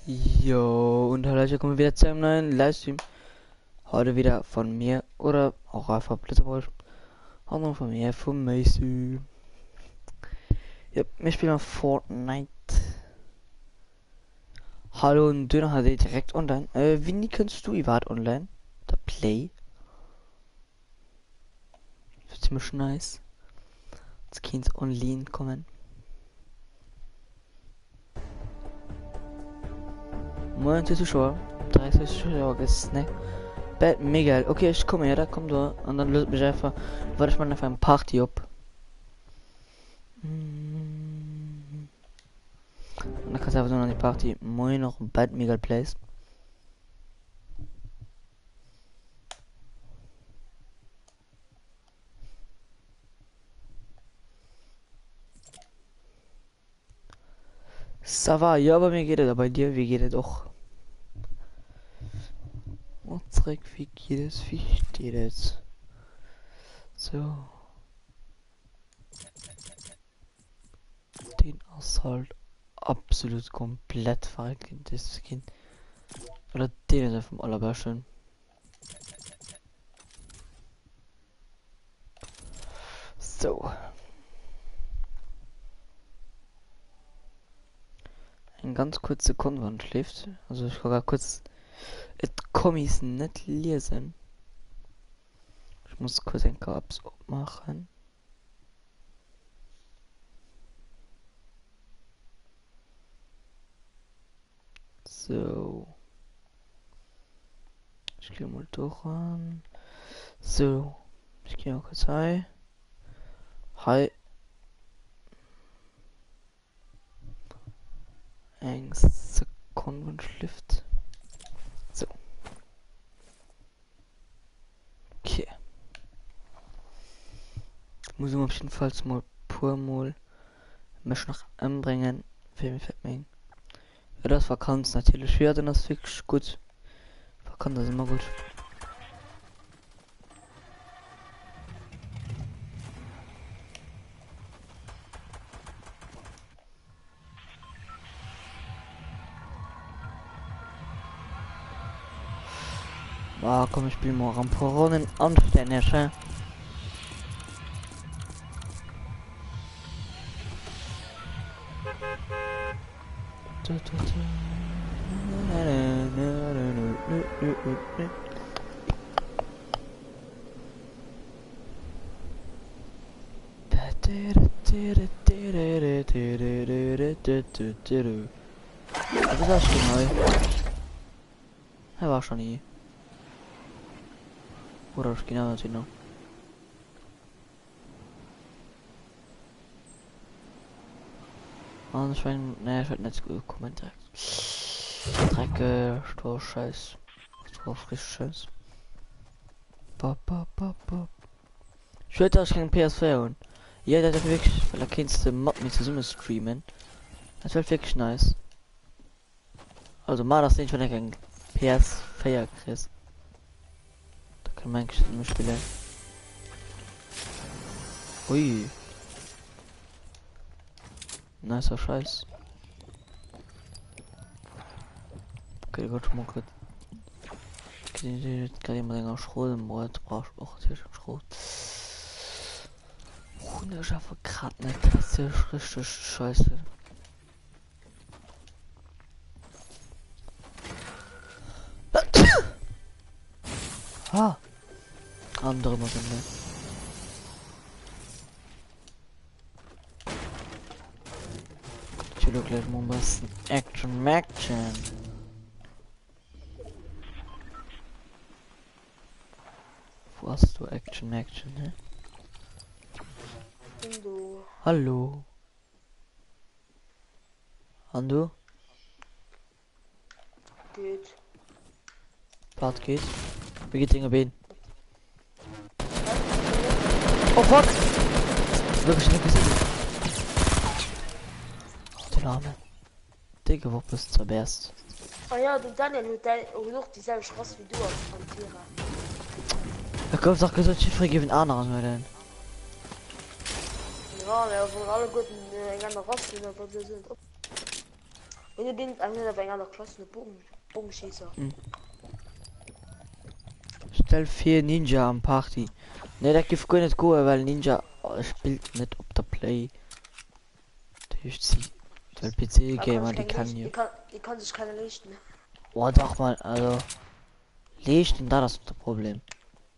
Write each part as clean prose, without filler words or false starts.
Jo, und hallo, kommen wir wieder zu einem neuen Livestream. Heute wieder von mir oder auch einfach Blitzerbrüsch. Auch von mir, von Macy. Ja, wir spielen auf Fortnite. Hallo und Döner HD direkt online. Äh, wie kannst du überhaupt online? Der Play. Das ist ziemlich nice. Jetzt kannst online kommen. Moin Zuschauer, 30 Zuschauer ne? Bad Miguel. Okay, ich komme ja, da komm du und dann löst mich einfach. Warte ich mal einfach eine Party ab. Und dann kannst du einfach nur noch die Party. Moin noch Bad Miguel Place. Ça va, ja, bei mir geht es, aber bei dir, wie geht es doch? Und zurück, wie geht es, wie steht es? So. Den ass halt absolut komplett verrückt, das Skin. Oder den ist vom allerbesten. So. Eng ganz kurz Sekonn wann schläft. Also ich kann kurz et Kommis net liesen. Ich muss kurz eng Apps opmachen. So. Ich gehe mal durch an. So. Ich gehe mal kurz hi. Hi. Eng Sekonn wann schläft. So. Okay. Muss ich auf jeden Fall mal pur mal mech nach ëmbréngen fir mir fält meng ja das Vakanz natierlech ja dann ass wierklech gutt Vakanz ass ëmmer gutt. Ah, komm, ich spiele mal ein paar Runden anständig, hä? Das war schon neu. Er war schon nie. Oder ich genau natürlich noch. Und ich mein, ne, ich werd nicht kommen direkt. Drecke, Stor, Scheiß. Stor, frisch, Scheiß. Ba, ba, ba, ba. Ich wollte auch kein PS4 holen. Ja, das ist wirklich, weil da kannst du mit mir zusammen streamen. Das wird wirklich nice. Also mal das nicht, wenn ich ein PS4 kriegst. Da kann man eigentlich nur spielen. Ui. Nicer Scheiß. Okay, Gott, schon mal kurz. Kann ich mal länger Schrot im Mord brauchst auch natürlich Schrot. Hunde schaffe grad nicht. Das ist richtig scheiße. Ah. Andere Modelle. Ich will gleich mal ein bisschen Action, Action. Wo hast du Action, Action, ne? Hallo. Hallo. An du? Geht. Part geht. Wie geht's Inge Been? Oh fuck! Wirklich nicht gesehen. Oh, den Arme. Digga, wo bist du zerberst? Ah ja, den Daniel huet däi huet och déi selwecht Rass wéi du als Pantera. Da gouf dach gesot, jiddweree géif en aneren huelen. Ja, mä wann alleguerten eng aner Rass hunn, da sinn et op. Mir ginn eng net op eng aner Klass no Bogenschießer. Hm. Stell vir Ninja am Party. Nee dat giff guer net goen, well Ninja spillt net op der Play. Dat heescht si well PC Gamer déi kennen jo. Déi kann sech keiner leeschten. Oh dach man also leeschten dat ass net de Problem.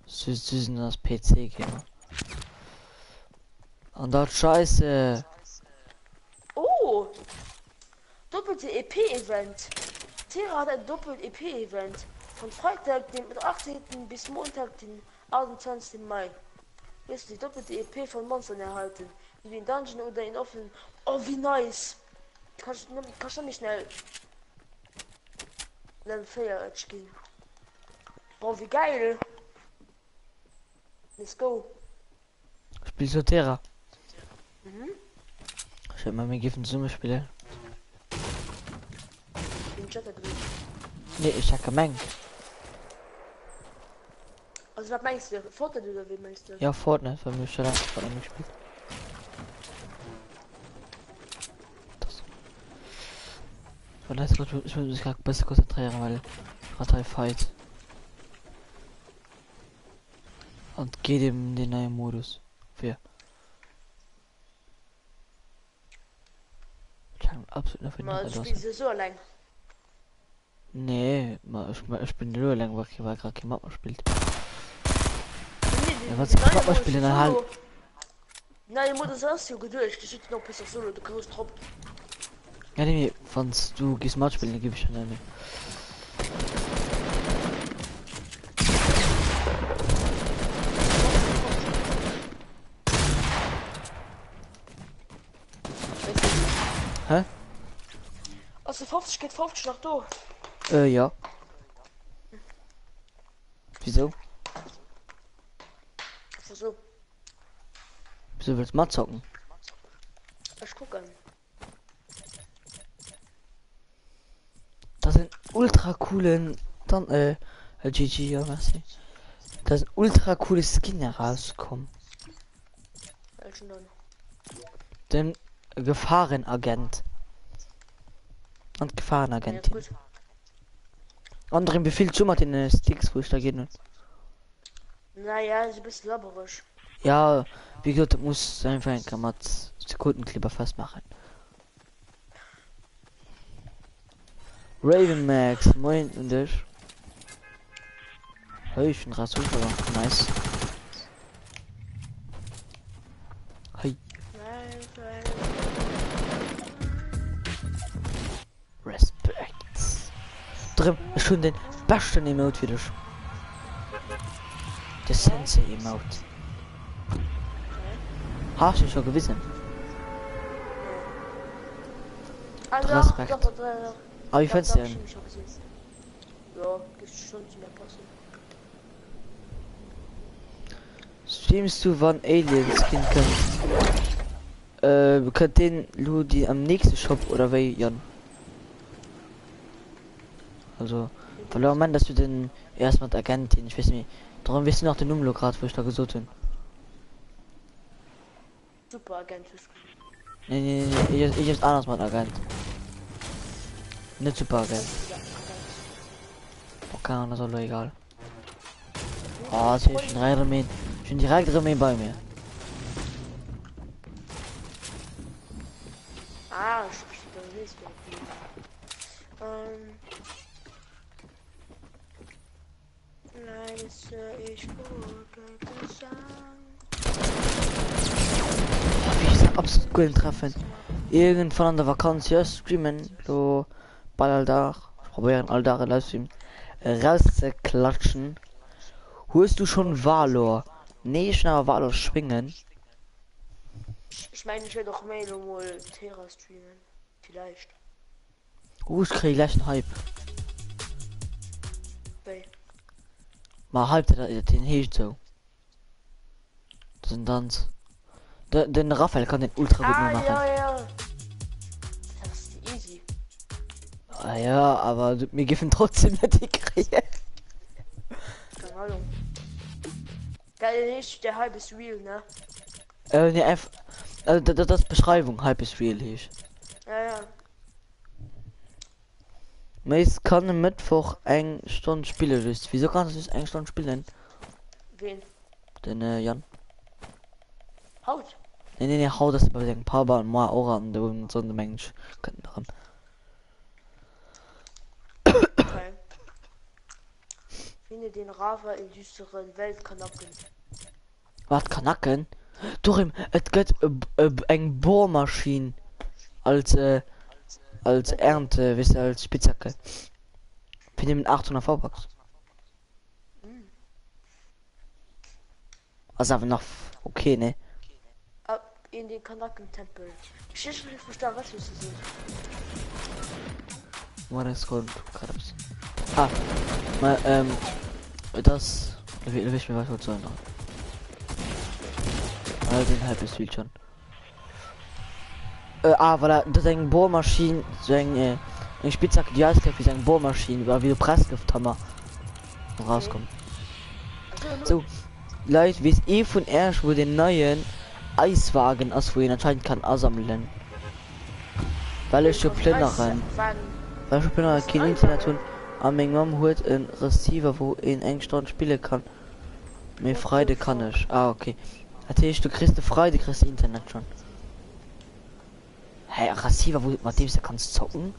Susan ass PC Gamer. An dat scheisse. Oh! Doppelte EP-Event! Tera hat en doppelt EP-Event von Freitag den 18. bis Montag den 28. Mai. Wirst du die doppelte EP von Monstern erhalten, die du in Dungeon oder in offenen Oh wéi nice! Kannst du kannst du méi schnell Level 4 Edge ginn. Boah wéi geil! Let's go! Spills du Tera? Mhm. Ech huet mir giffen zesumme spillen. Den Chat drin. Nee, ech hat gemengt. Also wat mengst du? Fortnite oder wéi mengst du? Ja, Fortnite, well mir schon lange Fortnite nicht gespielt. Das. Und das, ich muss mich gerade besser konzentrieren, weil gerade drei Fight. An et geet ëm den neie Modus fir. Ech hängen absolut net vun Ma der du Adresse. spills jo sou alleng. Nee, ma ech, ma ech bin elo eleng, well well grad kee mat mer spillt. Nee, Ja, den, wann den se mat neie mer Modus spillen, fir dann halt. Solo. Den neie Modus ass jo geduecht, du sitzt noch bis auf Solo, du kommst drop. Ja, nee, mee wann s du giss matspillen, dann giff ech dann net méi. Hä? Ass de 50 géint 50 nach do? Äh, ja. Wieso? Einfach so. Wieso wëlls matzocken? Ech kucken. Das sind ultra coolen dann äh, äh GG ja merci. Da ist ein ultra cooles Skin herausgekommen. Welchen dann? Den Gefahrenagent. An d'Gefahrenagentin. Ja, gut. Anderen Befehl zu mat den Sticks wo ich da gehen. Naja, ist e bësse labbereg. Ja, wéi gesot, dat muss einfach eng Kéier mat Sekundenkleber festmachen. Raven Max, moin un dech. Hey, ich bin gerade zurückgegangen. Nice. Hey. Respekt. Drëm, ech hunn den beschten Emote fir dech. De Sensei Emote. Ha ech dir scho gewisen? Respekt. A wéi fënns de en? Streams du wann Alien Skin kënnt? Äh, kënnt deen lo déi am nächste Shop oder wéi Jan? Also, well am Moment ass jo den erst mat Agentin, ich weess net méi, darum weess du nach den Numm lo grad wou ech da gesot hunn. Superagent hues du gesot. Nee, nee, nee, nee, ich, ich anders mat Agent. Net Superagent. Oh, keine Ahnung, das ist auch egal. Oh, jetzt hier schon drei Remeen. Schon direkt Remeen bei mir. Ah, ich hab schon wieder Ähm. Absolut guten Treffen. Irgendwann an der Vakanz ja streamen lo bal all Dag. Ich probieren all Dag Livestream rauszeklatschen. Hues du schon Valor? Nee, ich awer Valor schwingen. Ich meine, ich werde och méi lo mol Terra streamen. Vielleicht. Oh, ich krieg gleich einen Hype. Wéi? Ma Hype, den, den heescht so. Das ist ein Tanz. Den, den Raphael kann den ultra gut Ah, machen. ja, ja. Das ist easy. Ah, ja, aber du, mir giffen trotzdem net die kriegen. Keine Ahnung. Geil nicht, der Hype ist real, ne? Äh, nee, einfach, also, das, das Beschreibung, Hype ist real, heescht. Ja, ja. Méis kann e Mëttwoch eng Stonn spille just. Wieso kann just eng Stonn spillen? Ween? Den äh, Jan. Haut? Nee, nee, nee, haut ass e bei sengem Papa an moar och an de Sonnde mengen ech kënnt en erëm. Okay. Finde den Rava in düsteren Weltkanacken. Wat Kanacken? Dorim, et gëtt eng Bohrmaschinn als als Ernte, weess de, als Spitzhacke. Fir nëmmen 800 V-Bucks. Ass awer nach ok, ne? Ab in den Kanackentempel. Ech hu net verstan wat hues de gesot? Warte eng Sekonn, ech kuck grad eppes. Ah, ma ähm, et ass, elo weess ech net méi wat ech wollt soen. Ah, den Hype ist wild schon. Äh, ah, voilà, dat ass eng Bohrmaschinn, sou eng, äh, eng Spitzhacke, déi ausgesäit wéi sou eng Bohrmaschinn, wéi e Presslufthammer rauskomm. Sou, Leit, weess ee vun Äerch wou den neien Eiswagen ass, wou een anscheinend kann asammelen? Well ech jo plënneren, well ech jo plënneren keen Internet hunn a meng Mamm huet e Receiver wou een eng Stonn spille kann, mee Freide kann ech. Ah ok, dat heescht du kriss de Freide kriss de Internet schonn. Hä, e Receiver wou mat deems de kanns zocken?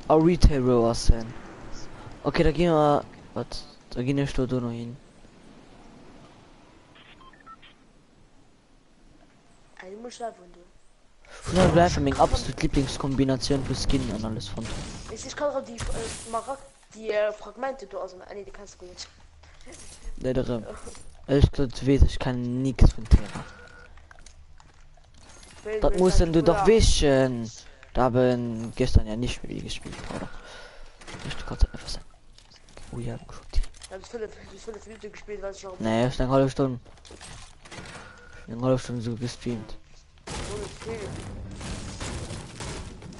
A Retail Row ass en. Ok, da gi mer, wat, da ginn ech do dono hin. Vun hei bleift meng absolut Lieblingskombinatioun vu Skin an alles fonnt hunn. Net erëm. Ech gesot, du weess ech kennen nix vun Terra. Dat mussen du doch wischen. Da haben gestern ja nicht mit mir gespielt, oder? Ich du kannst das nicht wissen. Oh ja, gut. Nee, ist eine halbe Stunde. Eng halbe Stunde so gestreamt.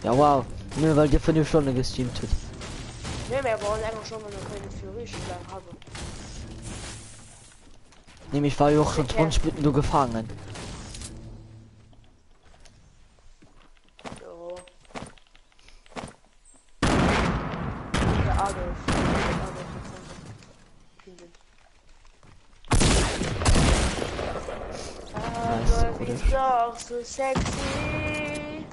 Ja wow, nur weil dir 5 Stunden gestreamt hutt. Nee, mir brauchen enger Stonne, dann können wir für richtig lang haben. Nee, ich war jo och schon 20 Minuten do gefangen. Jo. Der Adolf. Der Adolf finden. Nice, Adolf ist doch so sexy.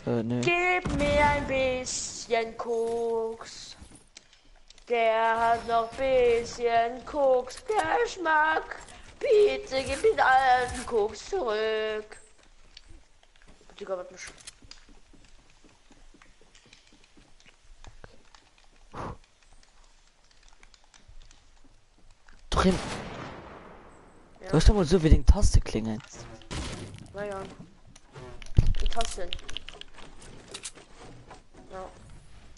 Äh, nee. Gib mir ein bisschen Koks. Der hat noch bisschen Koksgeschmack. Bitte gib den alten Koks zurück. Digga, wat mech. Drin. Ja. Du hast doch mal so wie den Taste klingeln. Naja. Die Tasten. Ja.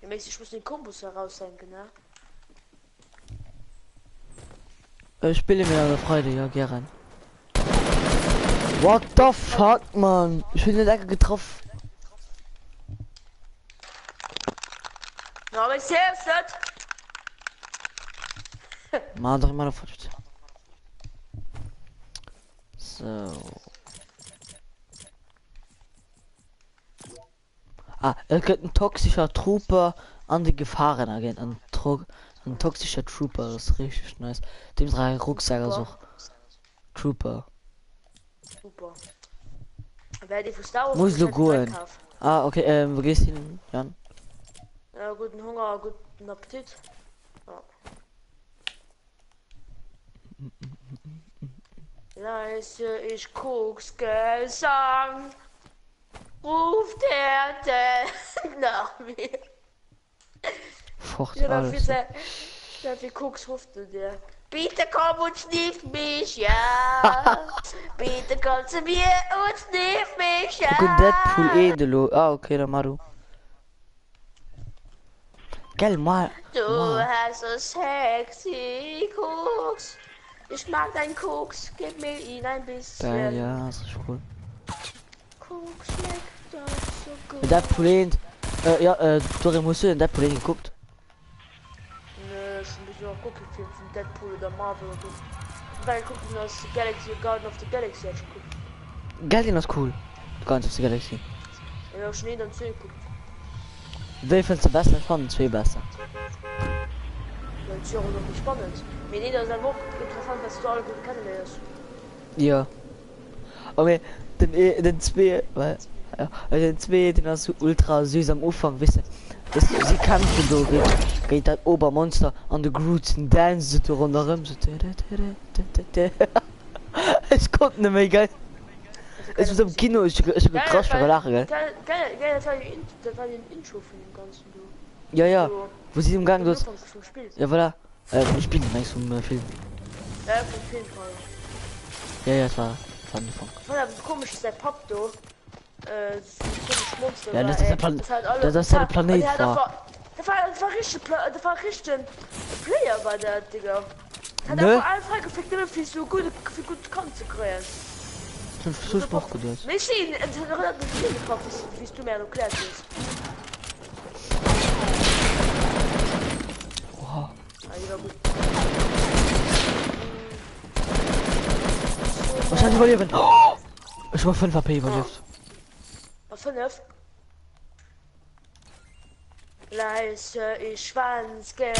Ja, mäßig, ich muss den Kombos heraussenken, ne? Äh, spiele mir eine Freude, ja, gern. What the fuck, man? Ich bin in der Ecke getroffen. Na, aber ich selbst nicht. Mann, doch immer noch fort. So. Ah, et gëtt en toxischer Trooper an de Gefahrenagent. An Tro en toxischer Trooper ass richteg nice. Deem säi Rucksak ass och Trooper. Super. Wer die vu Star Wars Muss lo komplett goen. Dreck kaf. Ah, okay, ähm, wou gees hin, Jan? Ja, guten Hunger, guten Appetit. Ja. Leise ich Koks Gesang. Ruft er denn nach mir? Fort Ja, alles. dafür, dafür Koks ruft er dir. Bitte komm und schniff mich, ja. Bitte komm zu mir und schniff mich, ja. Kuck Deadpool 1 elo. Ah, okay, da mar du. Gell, moi, Du moi. hast so sexy Koks. Ich mag deinen Koks, gib mir ihn ein Geil, bisschen. ja, das ist cool. Koks schmeckt doch so gut. Deadpool 1. Äh, ja, äh, Dorian, hues du den Deadpool 1 gekuckt? Nö, ech hunn bis elo nach guer kee Film vun Deadpool oder Marvel oder sou. Well kucken ass Galaxy Guardian of the Galaxy hat ech gekuckt. Gell, den ass cool. Guardians of the Galaxy? Jo, ech hunn eent an zwee gekuckt. Wéi fënns de besser? Ech fannen zwee besser. Jo, den zwee ass och méi spannend, mee den eent ass awer och interessant, well s du alleguerte kenneléiers. Jo. Oh mee den ee den zwee well ja den zwee den ass sou ultra süß am Ufank weess de weess de si kämpfen do géint géint dat Obermonster an de Groot den danzt sou do ronderëm sou tedetedetete ech konnt net méi gell Dat ech ass war am Musik. Kino ech hu ech hu Geil, gekrasch dat viru war Laache gell. geil, geil, geil, dat war den Int dat war den Intro vun dem Ganzen do. Ja ja Do wou si um Gaang den do Ufank vum Spill. ja voilà äh vum Spill mengs vum Film. Ja, vum Film, pardon. Ja ja et war et war den Ufank. Ech fannen awer komesch dass säi Papp do äh sou komesch Monster Ja war dat ass ey. de Plan Das hat alle dat ass das de war an Planéit der hat war. einfach dat war dat war richtege Pla dat war richtegen Player war dat Digga. Dat hat Ne? einfach all fräigefléckt nëmme fir sou gutt fir gutt Kand ze kréien. Hunn Sou ech de och Papp geduet. mee ech sinn et erënnert mech un de Papp wéi s wéi s du mir dat erkläert hues. Oha. Ah déi war gutt. Oh, ich überleben. Oh! Ich hab 5 AP überlebt. Mat 5? Leis hör ich Schwanzgesang.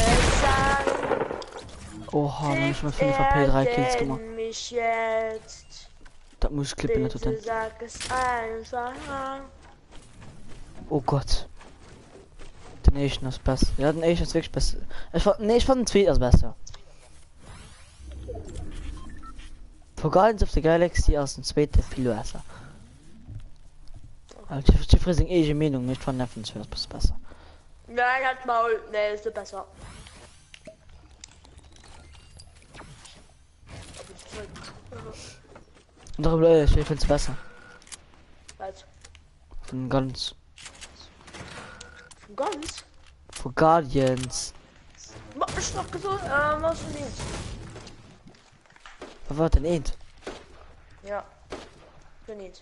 Oha, dann hab ich mal Fickt 5 AP er 3 Kills gemacht. denn mich jetzt? Das muss ich klippen, das Bitte dann. sag es einfach. Oh Gott. Den éischten ass besser. Ja, den éischten ass wirklich besser. Ich fand, nee, ich fand den zweiten ass besser. Vu Guardians of the Galaxy ass den zweete vill besser. Also, jiddweree seng eege Meenung, mee ech fannen einfach den zweeten ass besser. Nein, halt Maul. Nee, ist besser. Und darüber, äh, ich finde es besser. Was? Von Guns. Von Guns? Von Guardians. Ma, ich hab gesagt, äh, was für eins. Was war denn eins? Ja. Für eins.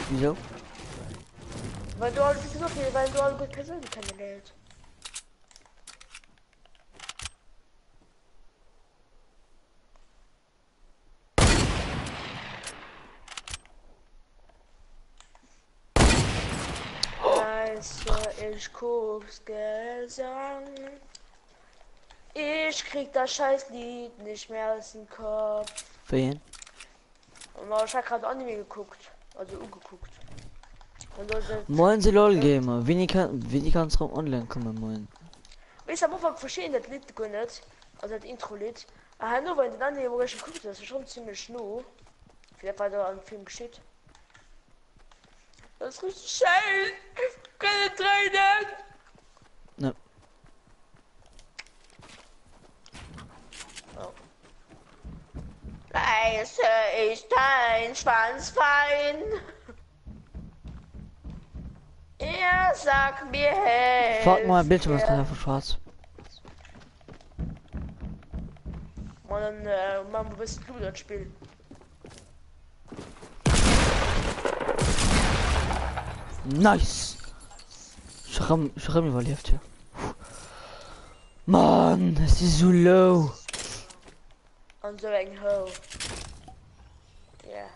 Wieso? Weil du alle so viel, weil du alle gut Personen kennengelernt. Scheiße, ich guck's Gesang. Ich krieg das scheiß Lied nicht mehr aus dem Kopf. Wen? Und ich hab gerade Anime geguckt. Also ugeguckt. Und da sind Moin, se LOL Gamer. Wéini kann, wéini kanns rëm online kommen, moin? Weess am Ufank verstinn dat Lidd guer net, also dat Intro-Lidd. A herno wann een den Anime eréischt gekuckt huet, ass e schonn zimlech no fir dat wat do am Film geschitt. Dat ass richteg schéin, kënnen Tréinen. Ne. Oh. Leise ich dein Schwanz fein. Er sag mir Fuck, mein helf Bildschirm ist mir. einfach schwarz. Mann, dann äh, machen wir ein bisschen Blut das Spiel. Nice! Schramm, Schramm überlebt hier. Mann, es ist so low. An so eng Hou. Yeah.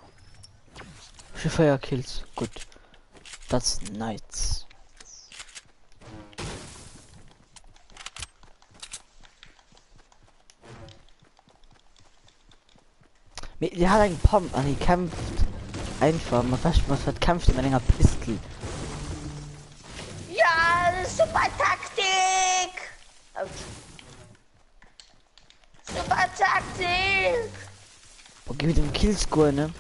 Ech hu 4 Kills, gutt. That's nice. Mee dir hat eng Pump an hie kämpft einfach mat was mat wat kämpft mat enger Pistol. Ja, super Taktik! Autsch. Super Taktik! Boah, geh mit dem Killscore, ne?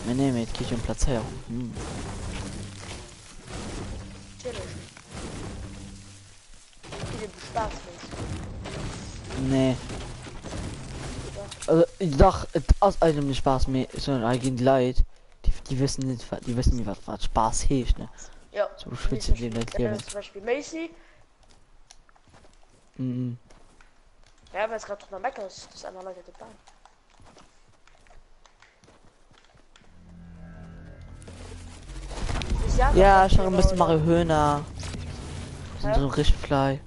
Nee, nee, mit geht um Platzierung. Hm. Natürlich. Geht um Spaß, Mensch. Nee. Also, dach, et ass eigentlech net Spaß, mee sondern hei ginn d'Leit, déi, déi wëssen net, wat, déi wëssen net, wat, wat Spaß heescht, ne? Ja. So schwitze die net Äh, liewen. zum Beispiel Macy. Mhm. Ja, weil es gerade drunter meckert, dass andere Leute dabei. Ja, ich ein bisschen Mario Höhner. Sind so richtig fly.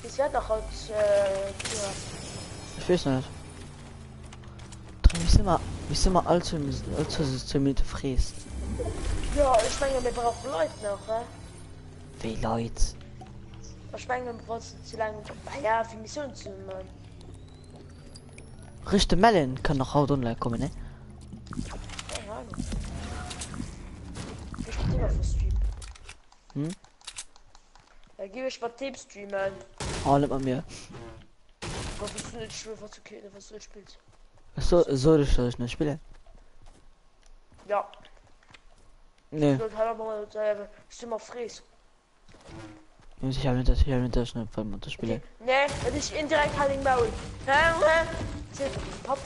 Ich werde noch haut äh, Ich weiß noch nicht. Wie immer, wie immer allzu, allzu, zu Minute fräst. Jo, ech menge mir brauche Leit nach, he? Wéi Leit? Ech mengen wann s de ze laang, ja, fir Missioun ze man. Richt de Mellen kann nach haut online kommen, ne? Keng Ahnung. Ech mat deem einfach streamen. Hm? Da gi ech mat deem streamen. Oh, net mat mir. Wa wëss du net spillen, wat du ke wat du net spills. So, soll ech, soll ech net spillen? Ja. Nee. Ich habe nicht, ich habe nicht, das nicht, weil das Spiele. Nee, das ist indirekt halt den Maul. Papp.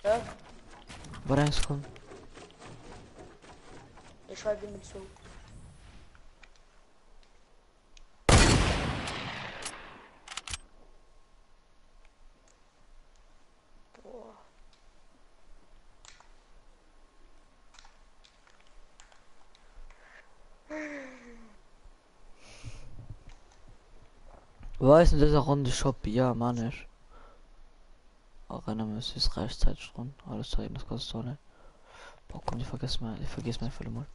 Ja? War eins kommen. Ich schalte ihm zu. Boah. Wo ist denn dieser Runde Shop? Ja, Mann, ich. Erinnere mich, es ist rechtzeitig dran. Alles da das kostet doch nicht. Boah, komm, ich vergiss mal, ich vergiss mal einfach mal.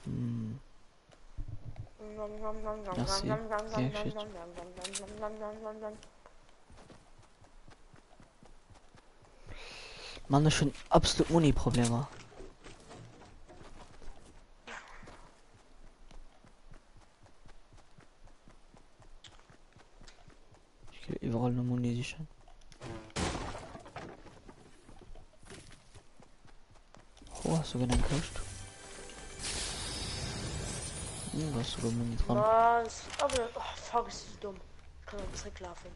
Hm. Merci. Okay, shit. Mann, ich schon absolut Muni-Probleme. Ich gehe überall nur Muni sichern. Oh, hast du genau gekriegt? Hm, da ist sogar Muni dran. Was? Aber, oh, fuck, ist das dumm. Ich kann auch zurücklaufen.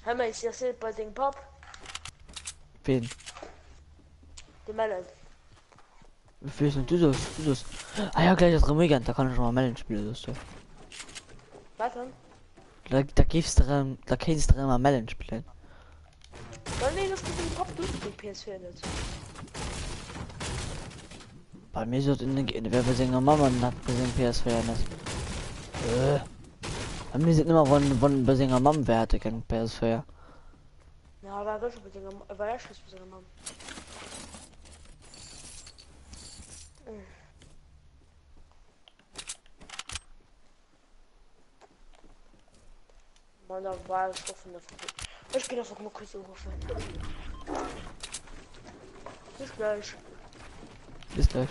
Hör mal, ist das bei dem Pap? Wen? De Melon. Wie ist denn du das? Du das? Ah ja, gleich das Weekend, da kann ich schon mal Melon spielen, das du. Was dann? Da, da gibst du, da kannst du immer Melon spielen. Dann nee, das mit dem Pap, du den PS4 nicht. Bei mir so in den wer bei seiner Mama hat bei seinem PS4 nicht. Äh. Bei mir sind immer wann wann bei seiner Mom wer hatte kein PS4. Ja, war das bei seiner war ja schon bei seiner Mom. Mann, da war ich offen. Ich gehe einfach mal kurz rufen. Bis gleich. Bis gleich.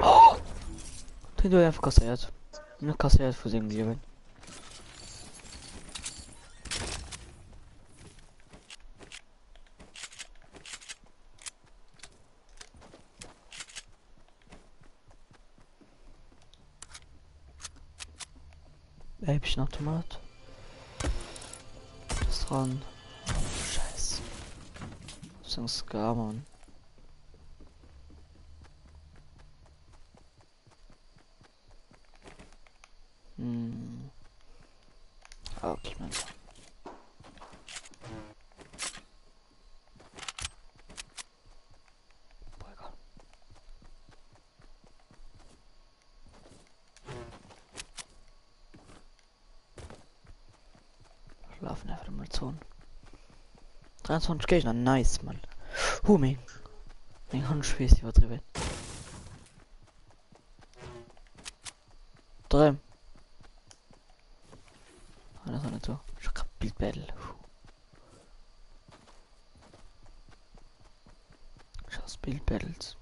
Oh! Den du einfach kassiert. Nur kassiert für sengem Liewen. Äppchenautomat. Ist dran. Oh, Scheiße. Das ist ein Ska, Mann. Hm. Ah, okay, man. Boah, egal. Schlafen einfach mal zu. 23 Gegner, nice, Mann. Huh, meng, meng Hand schweesst iwwerdriwwen. Drëm. Ah, das war nicht so. Ich hab Bild Battle. Ich hasse Bild Battles.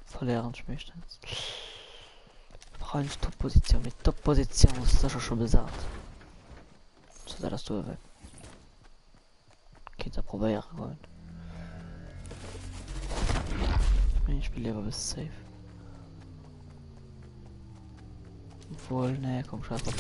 Verléieren ech meeschtens. Ich brauche eigentlich Top-Position. Mit Top-Position ist sicher schon besat. So, das du weg. Kind probéiere goen. Ich spiele lieber bis safe. Obwohl, nee, komm, scheiß drauf.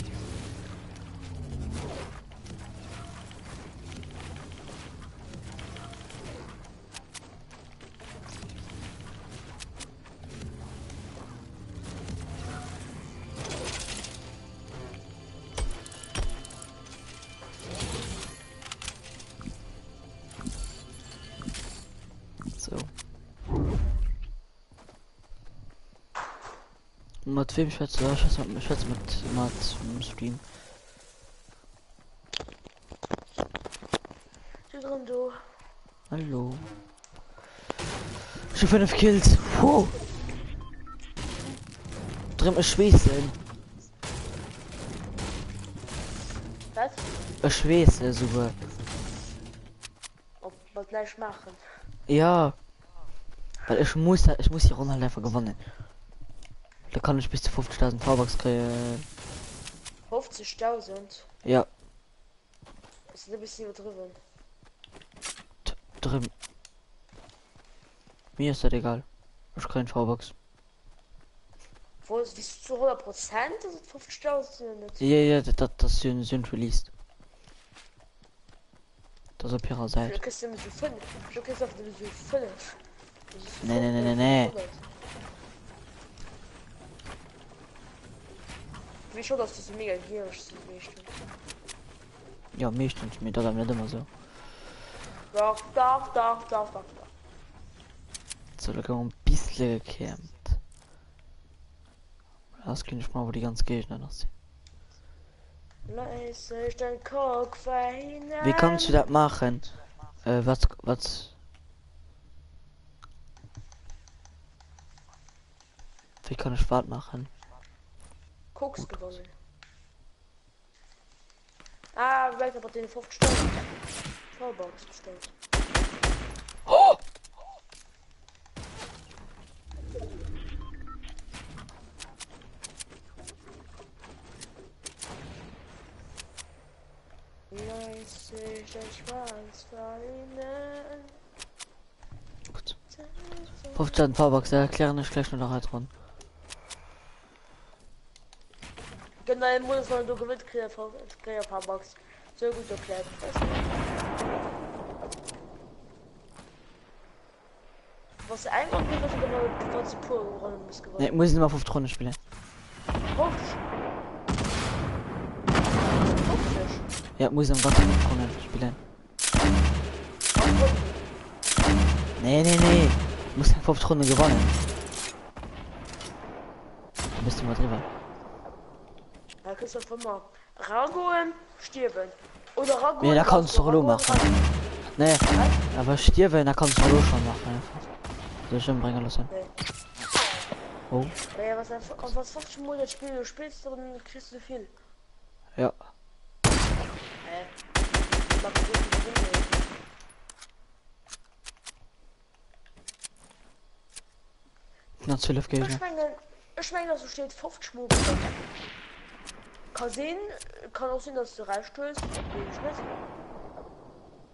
So. Mat wem schwätzt du? Ich schwätze mit, ich schwätze mit, mit dem Stream. Du drin du. Hallo. Schon 5 Kills. Puh. Drin ich schwesen. Was? Ich schwese sogar. Ob wir gleich machen. Ja. Weil ich muss, ich muss die Runde halt einfach gewannen. Da kann ich bis zu 50.000 V-Bucks kriegen. 50.000? Ja. Ist ein bisschen übertrieben. Drin. Mir ist das egal. Ich krieg V-Bucks. Wo ist das zu 100 Prozent? Das sind 50.000 sind nicht. Ja, ja, das, das, das sind, sind released. Das ist auf ihrer Seite. Du kriegst immer so 5. Du kriegst auf dem so 5. Nee, nee, nee, nee, nee. Wie schon, dass du so mega gierig sind, meeschtens. Ja, meeschtens, mir dat net immer so. Doch, doch, doch, doch, doch, doch. So, da gouf e bissle gecampt. Das klingt ich mal, wo die ganz Gegner noch sind. Wie kannst du dat machen? Äh, was, was? Wie kann ich wat machen? Koks gewonnen. Ah, vielleicht aber den 50 V-Bucks bestellt. Oh! Gut. 15 V-Bucks, erklären ich gleich nur noch halt run. Genau, im Monat soll du gewinnt kriege V-Bucks. Sehr gut erklärt. Was eng Ronn gewënns oder wann s de puer Ronnen muss Nee, gewannen? muss immer 5 Runden spielen. 50? 50? Ja, muss am ganzen 5 Runden spielen. Acht Runden. Nee, nee, nee. Muss 5 Runden gewonnen. Da bist du mal drüber. Da kriegst du einfach mal ragoen, stierwen. Oder ragoen. Nee, da kannst du doch lo machen. Nee, aber stierwen, da kannst du lo schon machen einfach. Soll ich umbringen lassen? Nee. Oh. Naja, was, was, was 50 Monate Spiel du spielst, dann kriegst du viel. Ja. Hä? Macht so viel Sinn, ey. Nach 12 Gegner. Ich meine, ich meine, dass du steht 50 Mal gewonnen. Kann sehen, kann auch sehen, dass du recht hast. Ich nicht.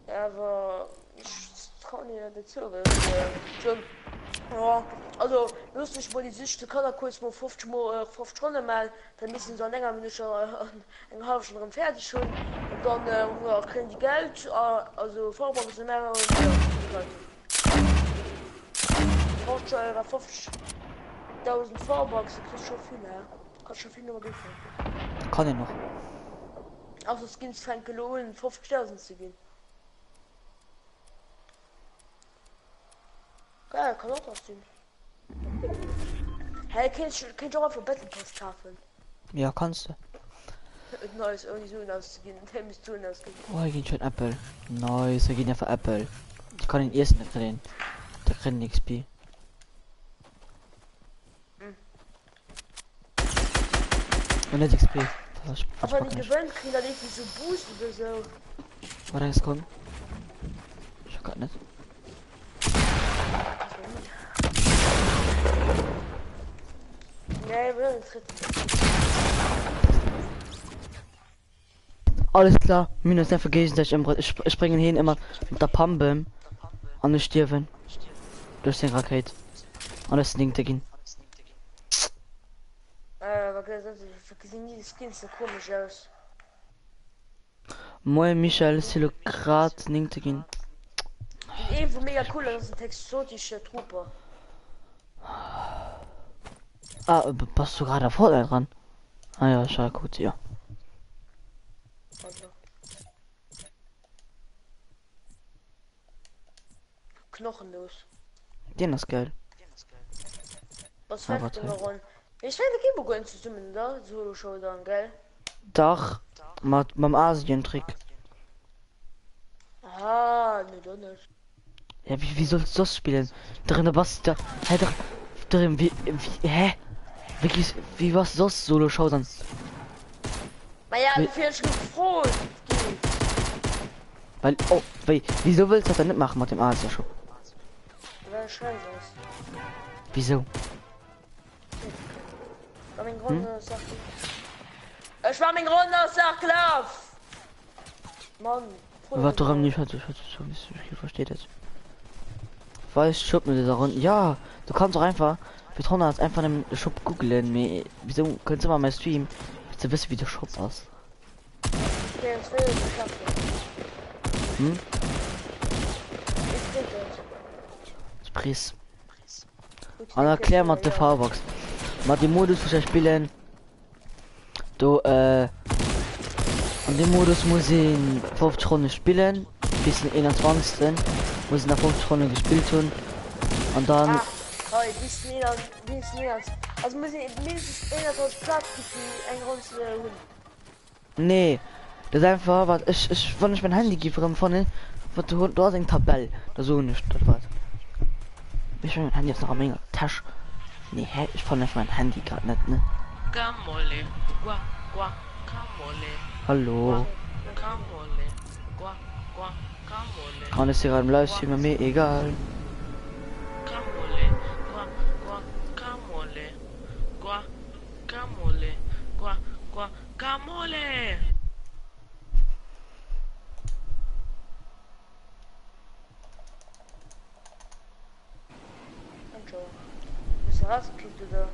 Aber ich traue mir nicht dazu. Weil, äh, so, ja, also lustig mal die Sicht, kann er kurz mal 50 mal äh, 50 Runden mal, dann müssen sie länger wenn ich äh, eng halbe Stunde fertig schon und dann äh, ja, kriegen die Geld, äh, also Vorbank sind mehr und ja, 50 Euro, 50.000 V-Bucks, du kriegst schon viel, ja. Kannst schon viel nochmal durchführen. Kann ich noch. Außer Skins fängt gelohnt, 50.000 zu gehen. Geil, kann auch was sehen. Hey, kannst du auch einfach Battle Pass kaufen? Ja, kannst du. Nice, ohne Suen auszugehen. Dem Suen ausgehen. Oh, hier gehen schon Apple. Nice, hier gehen einfach Apple. Ich kann den ersten nicht kriegen. Der kriegt XP. Mhm. Und nicht XP. Das Aber die gewinnt, kriegen dann irgendwie so Boost oder so. Warte, es kommt. Ich hab grad nicht. Nee, wir sind Alles klar, minus nicht vergessen, dass ich, immer, ich, ich springe hin immer mit der Pampe an den Stirben. Durch den Raket. Und das Ding da gehen. Äh, gesinn die Skins so komisch aus. Moin Michael, ist hier grad Ding gehen. Den ee wou mega cool ass, ass den exotische Trooper. Ah, bist du gerade vor dran? Ah ja, schau gut, ja. Also. Knochenlos. Deen ass geil. Was Ah, fällt warte. mir ron? Ich meine, wir gehen gar nicht zusammen, oder? Solo Showdown, gell? Dach mat mam Asien-Trick. Ah, ne, doch nicht. Ja, wie, wie sollst du soss spillen? Drin bass da hä dr drin wie, wie hä? Wirklich wie was soss Solo Showdown? Naja, Wie, du fährst gefrot ginn. weil oh, wéi, wieso wëlls du dat dann net maachen mat dem Asia-Shop? Well ech scheiss ass. Wieso? War meng Hm? Ronn ass Ech war meng Ronn ass Laf! Mann, Wat erëm nicht hat, ich verstehe das. Weiß Shop mit dieser Runde. Ja, du kannst auch einfach für 100 einfach den Shop googlen. Mee, wieso könntest du mal mein Stream, willst du wissen, wie der Shop ass? Hm? Pris. An erklär mat de V-Bucks. Mat dem Modus wou ech spillen, do äh, an dem Modus muss een 50 Ronne spillen bis den 21. Muss een da 50 Ronne gespillt hunn an dann Ah, hei, bis den 21. Also muss een mindestens 21 Platz gi fir eng Ronn ze hunn. Nee, dat ass einfach wat ech ech wann ech mein Handy giff erëm fannen, wat do do ass eng Tabell, da soen ech dat wat. Ech mein Handy ass nach a menger Täsch. Nee hä, ech fannen einfach mein Handy grad net ne. Hallo. An ech si grad am Livestream, mee mir egal.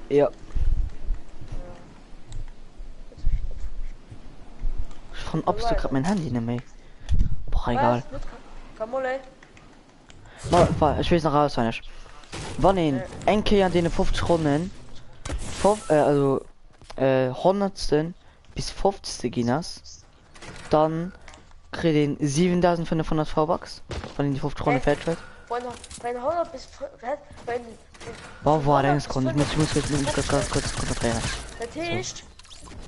Ja. Ech fannen absolut grad mein Handy net méi. Boah, egal. Ma, wa, ech weess nach auswenneg. Wann een eng Kéier an deene 50 Ronnen, fof, äh, also, äh, honnertsten bis fofzegste ginn ass, dann kritt een 7500 V-Bucks, wann een déi 50 Ronne fäerdeg huet. Boah, boah, eng Sekonn, ich muss, ich muss, ich muss mich ganz, ganz kurz konzentrieren. Dat So. heescht,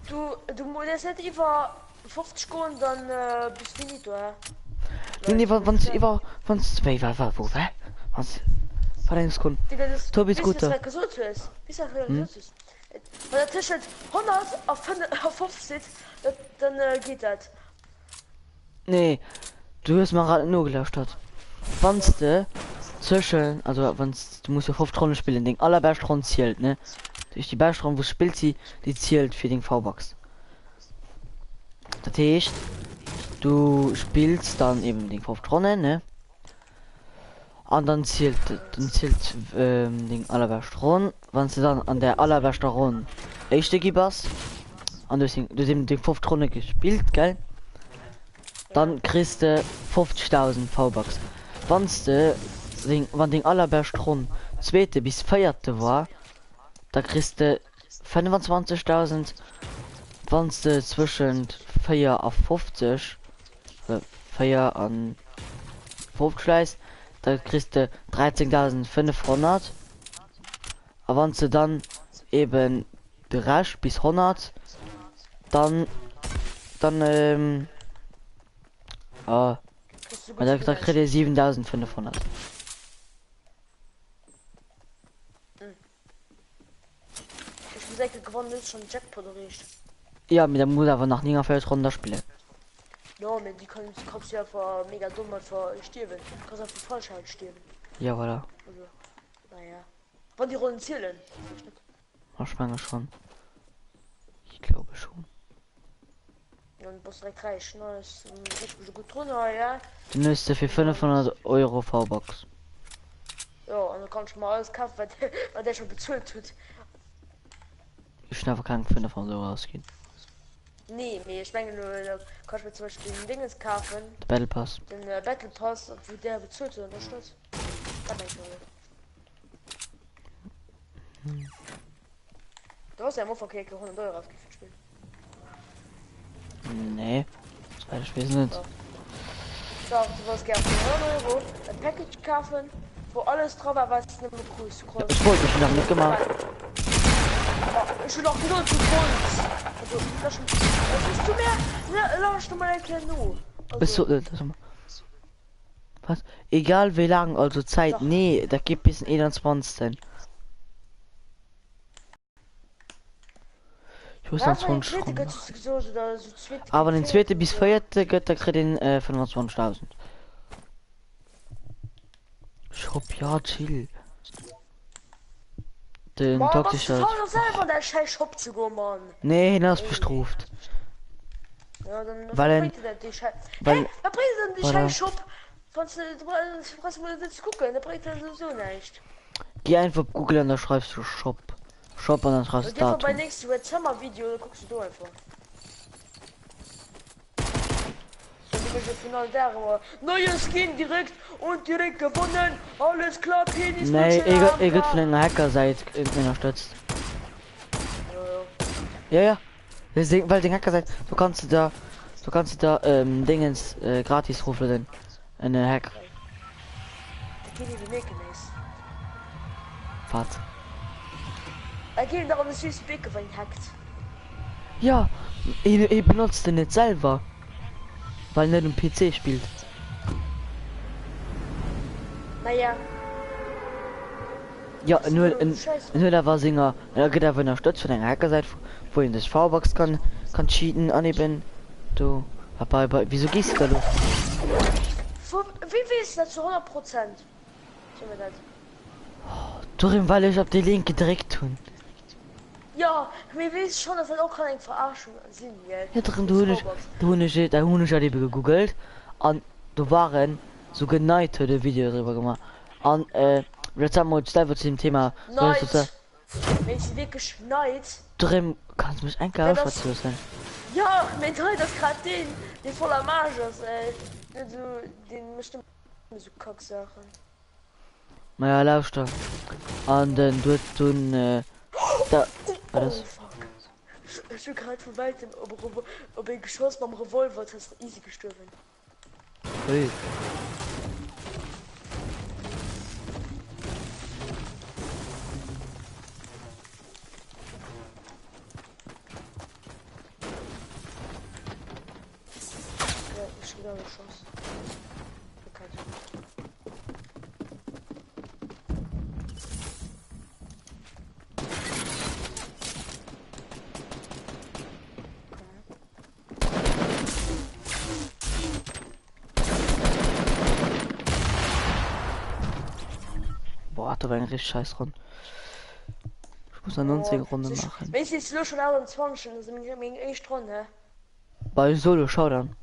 du, du muss net iwwer 50 goen, dann äh, bist finito, hä? Nee, nee, Leit, wann, wann's iwwer, wann's, wéi, wa, wa, wou, wä? Wann's, warte eng Sekonn. Digga, das, Tobi weess du, was du Scooter. grad gesot hues? Weess du, was du grad Hm? gesot hues? Wann dat tëschent 100 a 50 dat, dann äh, geet dat. Nee, du hues mer grad net nogelauschtert. Wanns de zwëschen, also wanns du muss jo 50 Ronne spillen, deng allerbescht Ronn zielt, ne? Duerch déi bescht Ronn wou s spills, déi déi zielt fir deng V-Bucks. Dat heescht, du spills dann eben deng 50 Ronnen, ne? An dann zielt dann zielt ähm, deng allerbescht Ronn. Wann s de dann an der allerbeschter Ronn Éischte gi bass, an du hues deng, du hues eben deng 50 Ronne gespillt, gell? Dann kriss de 50.000 V-Bucks. Wann s de deng, wann deng allerbescht Ronn zweete bis véierte war, da kriss de 25.000. Wann s de zwëschent 4 a 50, 4 an 50 läis, da kriss de 13.500. A wann s de dann eben de Rescht bis 100, dann, dann, ähm, ah, Kriss du ma gutt da, da kritt Geld. ee 7.500. Hm. Ech muss enke gewonnen, hues schon Jackpot erreecht. Ja, mee da muss awer nach 49 Ronnen da spillen. No, mee déi kann, kannst du einfach mega domm einfach stierwen. Kannst einfach falsch halt stierwen. Ja, voilà. Also, naja. Wann die Rollen zielen. Vielleicht net. Ech menge schon. Ich glaube schon. Dann bass direkt räich. Nice. Ech mech gutt drun hei, ja. Dann hues de fir 500 Euro V-Bucks. Jo, an da kann ech mer alles kafen, wat, wat der schon bezuelt hutt. Ech hunn awer keng 500 Euro ausginn. Nee, mee ech mengen elo, da kann ech mir zum Beispill den Dingens kafen. De Battle Pass. Den äh, Battle Pass, wou der bezuelt huet an der Stadt. Dat meng ech elo. Du hast ja am Ufank keng 100 Euro ausginn fir d'Spill. Nee, das weiß ich weiß nicht. Doch. Doch, du wolltest gerne für 100 Euro ein Package kaufen. Wou alles dra war wat s de nëmme krus Ja, ech wollt, ech hunn awer net gemaach. Ma ech hunn och gesot du wollts. Also lass es du mir lauschter mol eng Kéier no. Ech sot net lass mol. Was? Egal wéi laang, also Zäit, nee dat geet bis den 21. Ich muss noch 20 Runden machen. Aber den zweite bis vierte gëtt, da kritt een äh, 25.000. Shop, ja, chill. Den Mann, bass toxische. du faul selwer an däi schäiss Shop ze goen, Mann. Nee, hien ass bestrooft. Ja, dann Weil en, bréngt dir dat déi Schäi. Hä? weil, Wat bréngt dir dann déi voilà. schäiss Shop, wann s du, du brauchs mol net ze kucken, dat bréngt dir souwisou näischt. Geh einfach op Google an da schreibst du Shop. Shop an dann schreibst du Geh einfach bei Datum. nächste Red Summer Video, da kucks du do einfach. Neue Skin direkt und direkt gewonnen. Alles klar, Penis Nee, e gëtt e gëtt vun enger Hackersäit ënnerstëtzt. Ja, ja. Ja, ja. Deswegen, well deng Hackersäit, do kanns du der, do kanns du der ähm, Dingens äh, gratis roflueden. En äh, Hack. Da gehen die Meke nees. Wat? Da gehen doch am süß Beke, wenn hackt. Ja, hien hie benotzt en net selwer, well en net um PC spillt. Naja. Ja, en huet en en huet awer senger, en gëtt awer ënnerstëtzt vun enger Hackersäit, wou een sech V-Bucks kann kann cheaten an eben do. A bei bei wieso gees de da lo? Vu wéi weess de dat zu 100 Prozent? So mir dat. Dorëm well ech op dee Link gedréckt hunn. Jo, mee weess schon dass dat och kann eng Verarschung sinn, gell? Ja, dorëm do hunn ech do hunn ech da hunn ech dat ebe gegoogelt an do waren souguer Night huet e Video driwwer gemaach an äh Red Summer huet selwer zu dem Thema Night, mee si wierklech Night? Dorëm kanns mech eng Kéier Dat ass auschwätze loossen. jo, mee Night ass grad deen dee voll am Aarsch ass, ey, net esou deen mécht ëmmer esou Kacksaachen. Maja lauschter an den du huet dunn da wat Oh ass? fuck. Ech hu grad vu wäitem op e op ee geschoss mam Revolver, et ass easy gestuerwen. Ui. Ja, ech hu wieder geschoss. Okay. Boah, da war eng richtig scheiß Ronn. Ich muss eine 90 Runde machen. Wéi si lo schon 28 das ist meng éischt Ronn he. Bei Solo Showdown.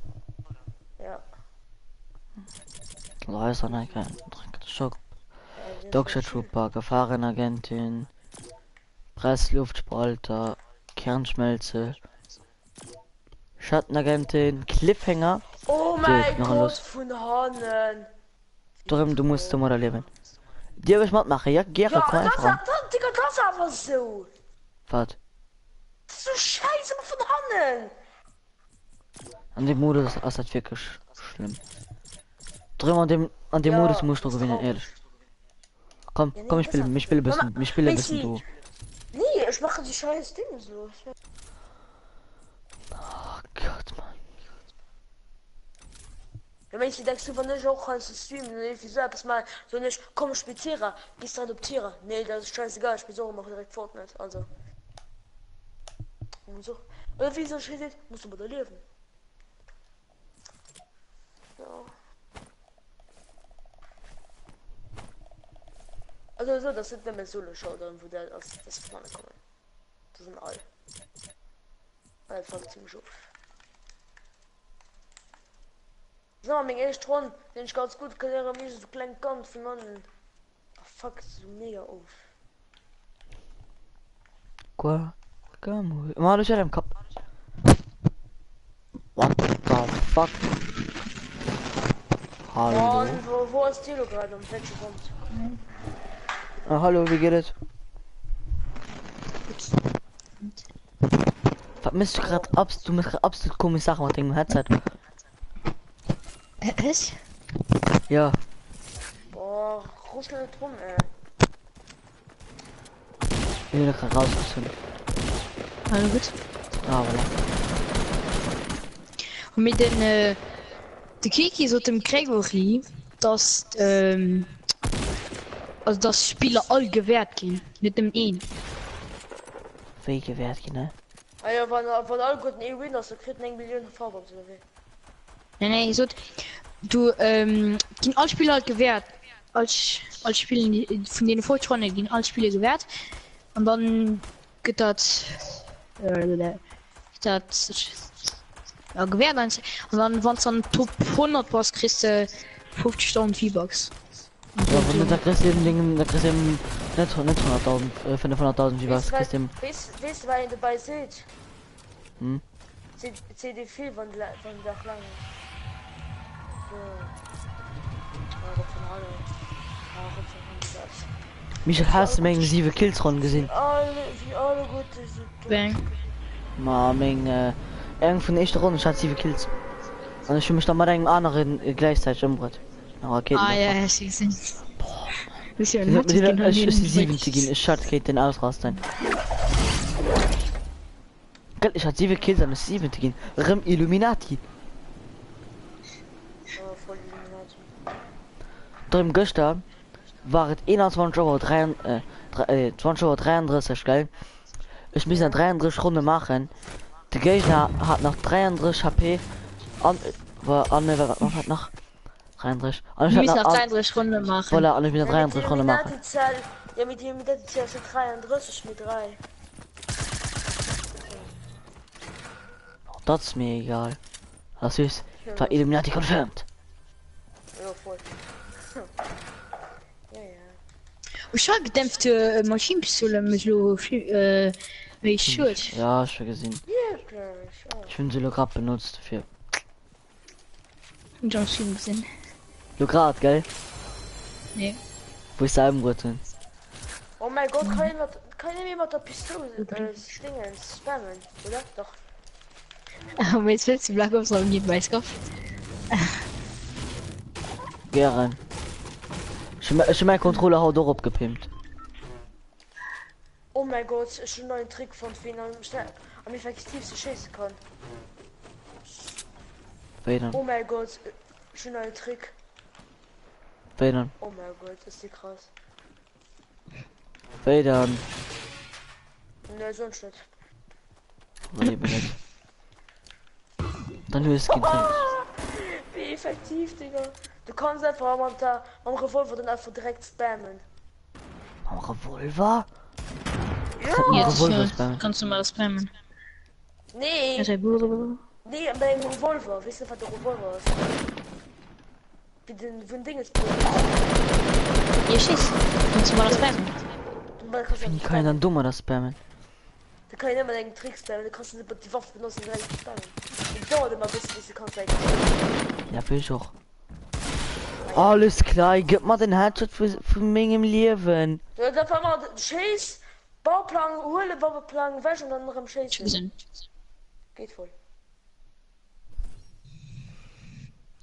Ja. Da ist dann kein Schock. Dogshit Trooper, Gefahrenagentin, Pressluftspalter, Kernschmelze, Schattenagentin, Cliffhanger. Oh So, mein noch Gott los. vun hannen. Darum, du musst du mal erleben. Dir ich matmachen, ja, Gere, Ja, komm das, einfach an. das, Digga, das ass awer sou. Wart. Das ist so scheiße ëmmer vun hannen. An dem Modus ass dat wierklech schlëmm. Drëm an dem an dem Ja, Modus muss du das gewinnen, traurig. ehrlich. Komm, Ja, nee, komm, ich das spiele, ich spiele Mama, bisschen, ich spiele ein bisschen Messi. du. Nee, ech mache die scheiß Dinge so. Oh Gott, Mann. Ja, Messi, denkst du, wann ech och heiansdo streamen oder irgendwie so eppes maachen, soen ech, komm, ech spill Tira, gehst direkt op Tira. Nee, dat ass scheißegal, ech spill och ëmmer direkt Fortnite, also. Muss och, oder wéi sou schéi seet, muss domadder liewen. Ja. Also so, das sind nëmme Solo-Showdown, wou dat ass, dass vun hanne kommen. Das sind all. All fuckt ziemlich of. Das war meng éischt Ronn, den ich ganz gut kann erinnern, wie so kleng Kand vun hannen. Ah, fuck so mega of. Guacamole. Mann, ich hatte im Kopf. What the fuck? Hallo. Mann, wo, wo ass Tilo gerade? Um welche Rund? Ah, hallo, wie geht es? Was misst du gerade abs du misst grad absolut komische Sachen mit dem Headset. Ech? Ja. Boah, Ruschel net rum, ey. Ich bin gerade rausgezogen. Also gut. Ah, voilà. Und mit den äh, de Kiki sot dem Gregory, dass ähm, also dass Spieler all gewährt ginn, net nëmmen een. Wéi gewährt ginn, ne? Ah ja, wann, wann all guten ee Win ass, da kritt en eng Millioun V-Bucks oder wéi? Nee, nee, hie sot, du ähm, ginn all Spieler halt gewährt. All, all Spieler vun deene 50 Ronne ginn all Spieler gewährt. An dann gëtt dat äh, dat ja, gewährt eins. An dann wann dann Top 100 bass, kriegst du 50.000 V-Bucks. Ja, wann da kriegst du eben Ding, da kriegst du eben net net 100.000, äh, 500.000 Weess V-Bucks, du kriegst du eben. weess, weess du wat een dobäi seet? Hm? CD vill wann wann Dach lang ass. So. Ah, Rob van Halle. Ah, Rob van Halle dat. Michel, has du meng 7 Kills Ronn gesinn? Wie alle, wie alle gute so Bang. Ma meng äh, eng vun den éischte Ronnen, ech hat 7 Kills. An ech hu mech da mat engem aneren äh, gläichzäiteg ëmbruet. Eng Ah Rakéitenwerfer. ja, ech gesinn. Boah. Bis ja Den huet Headshot ginn, ech ech si siwente ginn, ech hat kéinten ausrasten. Gell, ech hat 7 Kills an ech si siwente ginn. Rëm Illuminati. Oh, voll Illuminati. Drëm gëschter war et 21 Auer 3, äh, 20 Auer 33, gell? Ech misst nach 33 Ronne maachen. De Géigner hat nach 33 HP an, war, an, wat, wat, wat nach? 33. An Du ech hat misst nach nach an, 33 Ronne maachen. voilà, an ech misst Ja, nach mit 33 Ronne maachen. Illuminati-Zahl, ja, mit Illuminati-Zahl sind 33 mit 3. Dat ass mir egal. Das ist, war Illuminati confirmed. Ja, voll. Ja, ja. Ech hat gedämpfte Maschinenpistole mech lo äh, méi schued. Ja, ech hu gesinn. Wirklich? Oh. Ech hunn se lo grad benutzt fir. Hun schon Stream gesinn. Lo grad, gell? Nee. Wou ech se ëmbruet hunn. Oh mein Gott, kann jemand, kann jemand mit der Pistole äh, Dingens spammen, oder? Doch. Aber jetzt willst du Black Ops haben, geht weiß Kopf. Gären. Ech hu ech hu mäi Controller haut och opgepimpt. Oh mein Gott, ech hunn neien Trick fonnt, wéi een am schnell, am effektivste schéisse kann. Wéi dann? Oh mein Gott, ech hunn neien Trick. Wéi dann? Oh mein Gott, ist die krass. Wéi dann? Ne, sonst net. Wéi eben net. Dann hues du keen Trick. Wéi effektiv, Digga. Du kanns einfach mam, mam Revolver dann einfach direkt spammen. Mam Revolver? Ja! Ja, Revolver spammen. Kannst du mal spammen. Nee, nee, bei engem Revolver. Weess du, wat de Revolver ass? Wéi den vun Dinges. Ja, schiss. Kannst du mal spammen. Wéi kann een dann domadder spammen? Du kann een ëmmer engem Trick spammen, du kannst die Waff benotzen direkt spammen. Et dauert ëmmer e bëssen, bis du kannst eng. Ja, will ich och. Alles klar, gib mal den Headshot vu, vu mengem Liewen. Du hues einfach mal schéiss, Bauplang, huele Bauplang weg und dann erëm schéissen. Geht voll.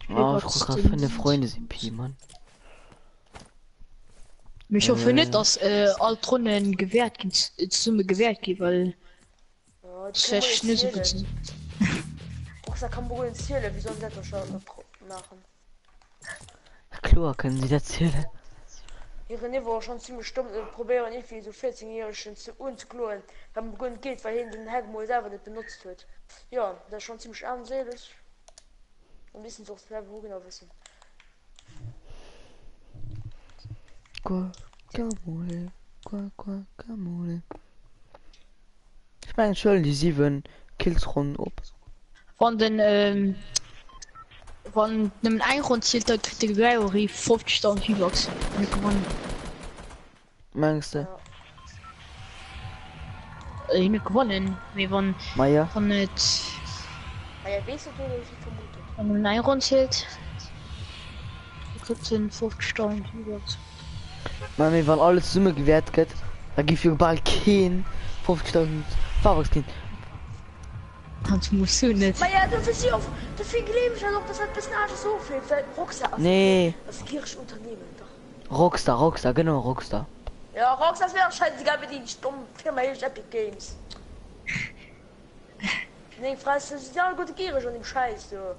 Oh, ich guck grad 5 Freunde sind Pi, Mann. Ich hoffe nicht, dass äh, all d'Ronnen gewährt ginn, zesumme gewährt ginn, well Ja, das wär nicht so gut sinn. Roxa kann beruhigen zielen, wie sollen das doch schon machen? Ja, klar können sie das zielen. Hire Niveau ass schon ziemlech domm, se probéieren irgendwie sou 14 jähregen ze unzekloen, wat guer net geet, well hien den Hack mol selwer net benotzt huet. Jo, dat ass schon ziemlech armséileg. Dann missten se och selwer genau wëssen. Guacamole, Guacamole. Ich meine, ich hol die 7 Kills Runden op. Wann den ähm, wann nëmmen eng Ronn zielt, da kritt de Gregory 50.000 V-Bucks. Net gewonnen. Meinst du? Ja. Äh, net gewonnen, mee wann Maja? wann et Ah ja, weess du, du sie vermutet. wann nëmmen eng Ronn zielt, da kritt en 50.000 V-Bucks. Mami, wann alles zesumme gewäert gëtt, da giff jo bal keen 50.000 V-Bucks ginn. Dat muss du net. Ma ja, dofir si och, dofir gleewen ech halt och, dass dat bëssen aneschters ofleeft, well Rockstar ass Nee. ass e gieregt Unternehmen, dach. Rockstar, Rockstar, genau, Rockstar. Ja, Rockstar ass mir och scheißegal, wéi déi domm Firma heescht, Epic Games. Meng Fress, se sinn alleguerte giereg an deem Schäiss do.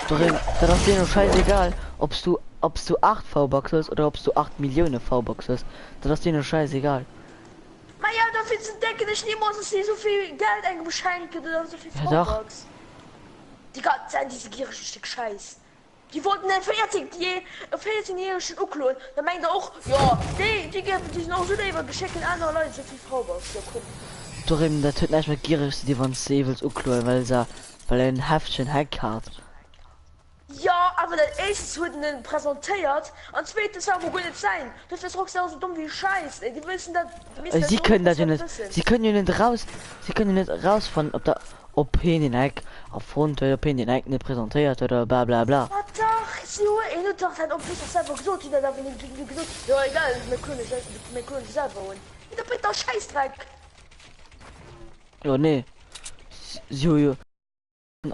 Doreen, dat ass deene scheißegal, ob s du, ob s du 8 V-Bucks hues oder ob s du 8 Millioune V-Bucks hues, dat ass deene scheißegal. Maja, dofir ze denken ech nimools, dass si esouvill Geld engem schenken oder esouvill Ja dach. V-Bucks. Déi ganz Zäit diese gierege Stéck Schäiss. Déi wollten en 14 Jee e 14 Jähregen ukloen, da mengt der och, jo déi déi gëfen déi sinn och esou léif a geschécken aner Leit esou vill V-Bucks, jo komm. Doreen, dat huet näischt mat giereg ze dinn, wann s de ee wëlls ukloen, well se well en heftegen Hack hat. Jo, awer dat éischtens huet en en presentéiert an zweetens war emol guer net säin. Dofir ass Rockstar och esou domm wéi Schäiss, ey, déi wëssen dat, déi missten dat Si zu kënnen 100 dat jo Prozent net, wëssen. si kënnen jo net eraus, si kënnen jo net erausfannen, ob da, ob hien den Hack erfonnt huet, ob hien den Hack net presentéiert huet oder bla bla bla. Ma dach, si hu, hien huet dach dat en plus och selwer gesot, hunn dat awer net, hunn gesot, jo egal, mir kloen dech, mir kloen dech selwer un. Mee dat bréngt dach Schäissdreck! Jo nee, si hu jo.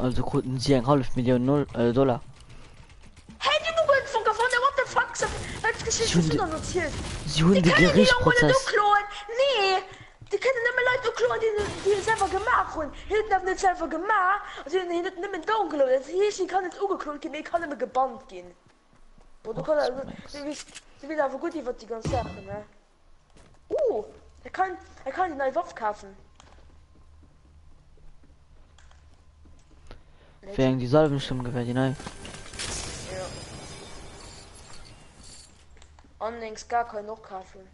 Also kruten si eng hallef Millioun Dollar. Hey, déi Muggel vun Gavone, what the fuck, wat geschitt Si hunn du de dann erzielt? si hunn Déi de kënnen déi jo mol net Gerichtsprozess. ukloen. Nee, déi kënnen nëmme Leit ukloen, déi déi et selwer gemaach hunn. Hien huet en awer net selwer gemaach, also hien huet en nëmmen downgeload. Dat heescht, hie kann net ugeklot ginn, mee e kann nëmme gebannt ginn. Bon, du Och kann zu du Max. weess du weess awer gutt iwwert déi ganz Saachen, ne? Uh, er kann er kann déi nei Waff kafen. Wéi eng déi Salvenstummgewehr déi nei? Ja. An eng Ska kann een och kafen.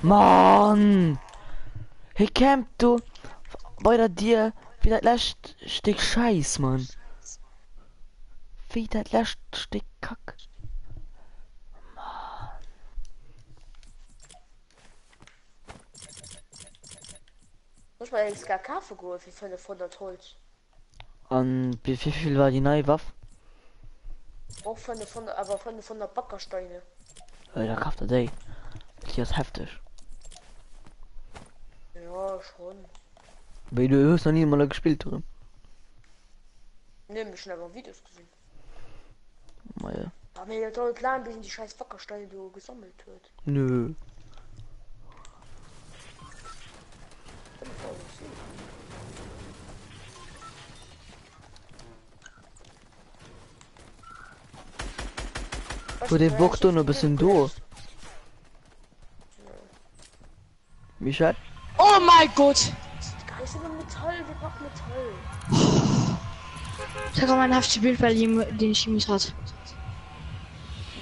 Mann! Hie campt do bei der Dier wéi dat lescht Stéck Schäiss, Mann. Wéi dat lescht Stéck Kack. Mann. Soll ech mer eng Ska kafe goe fir 500 Holz? An fir wéivill war déi nei Waff? Och 500, awer 500 Backersteine. Äh, da kaf der déi. Déi ass hefteg. Ja, schon. Wéi du hues nach ni emol gespillt oder? Nee, mee ech hunn awer Videos gesinn. Maja. Ah, mee dat dauert laang, bis een déi scheiß Wackersteine do gesammelt huet. Nö. Wo dee Bock do no bëssen do. Michel? Oh mein Gott! Ich habe mein heftiges Bild bei ihm, den ich ihm hat.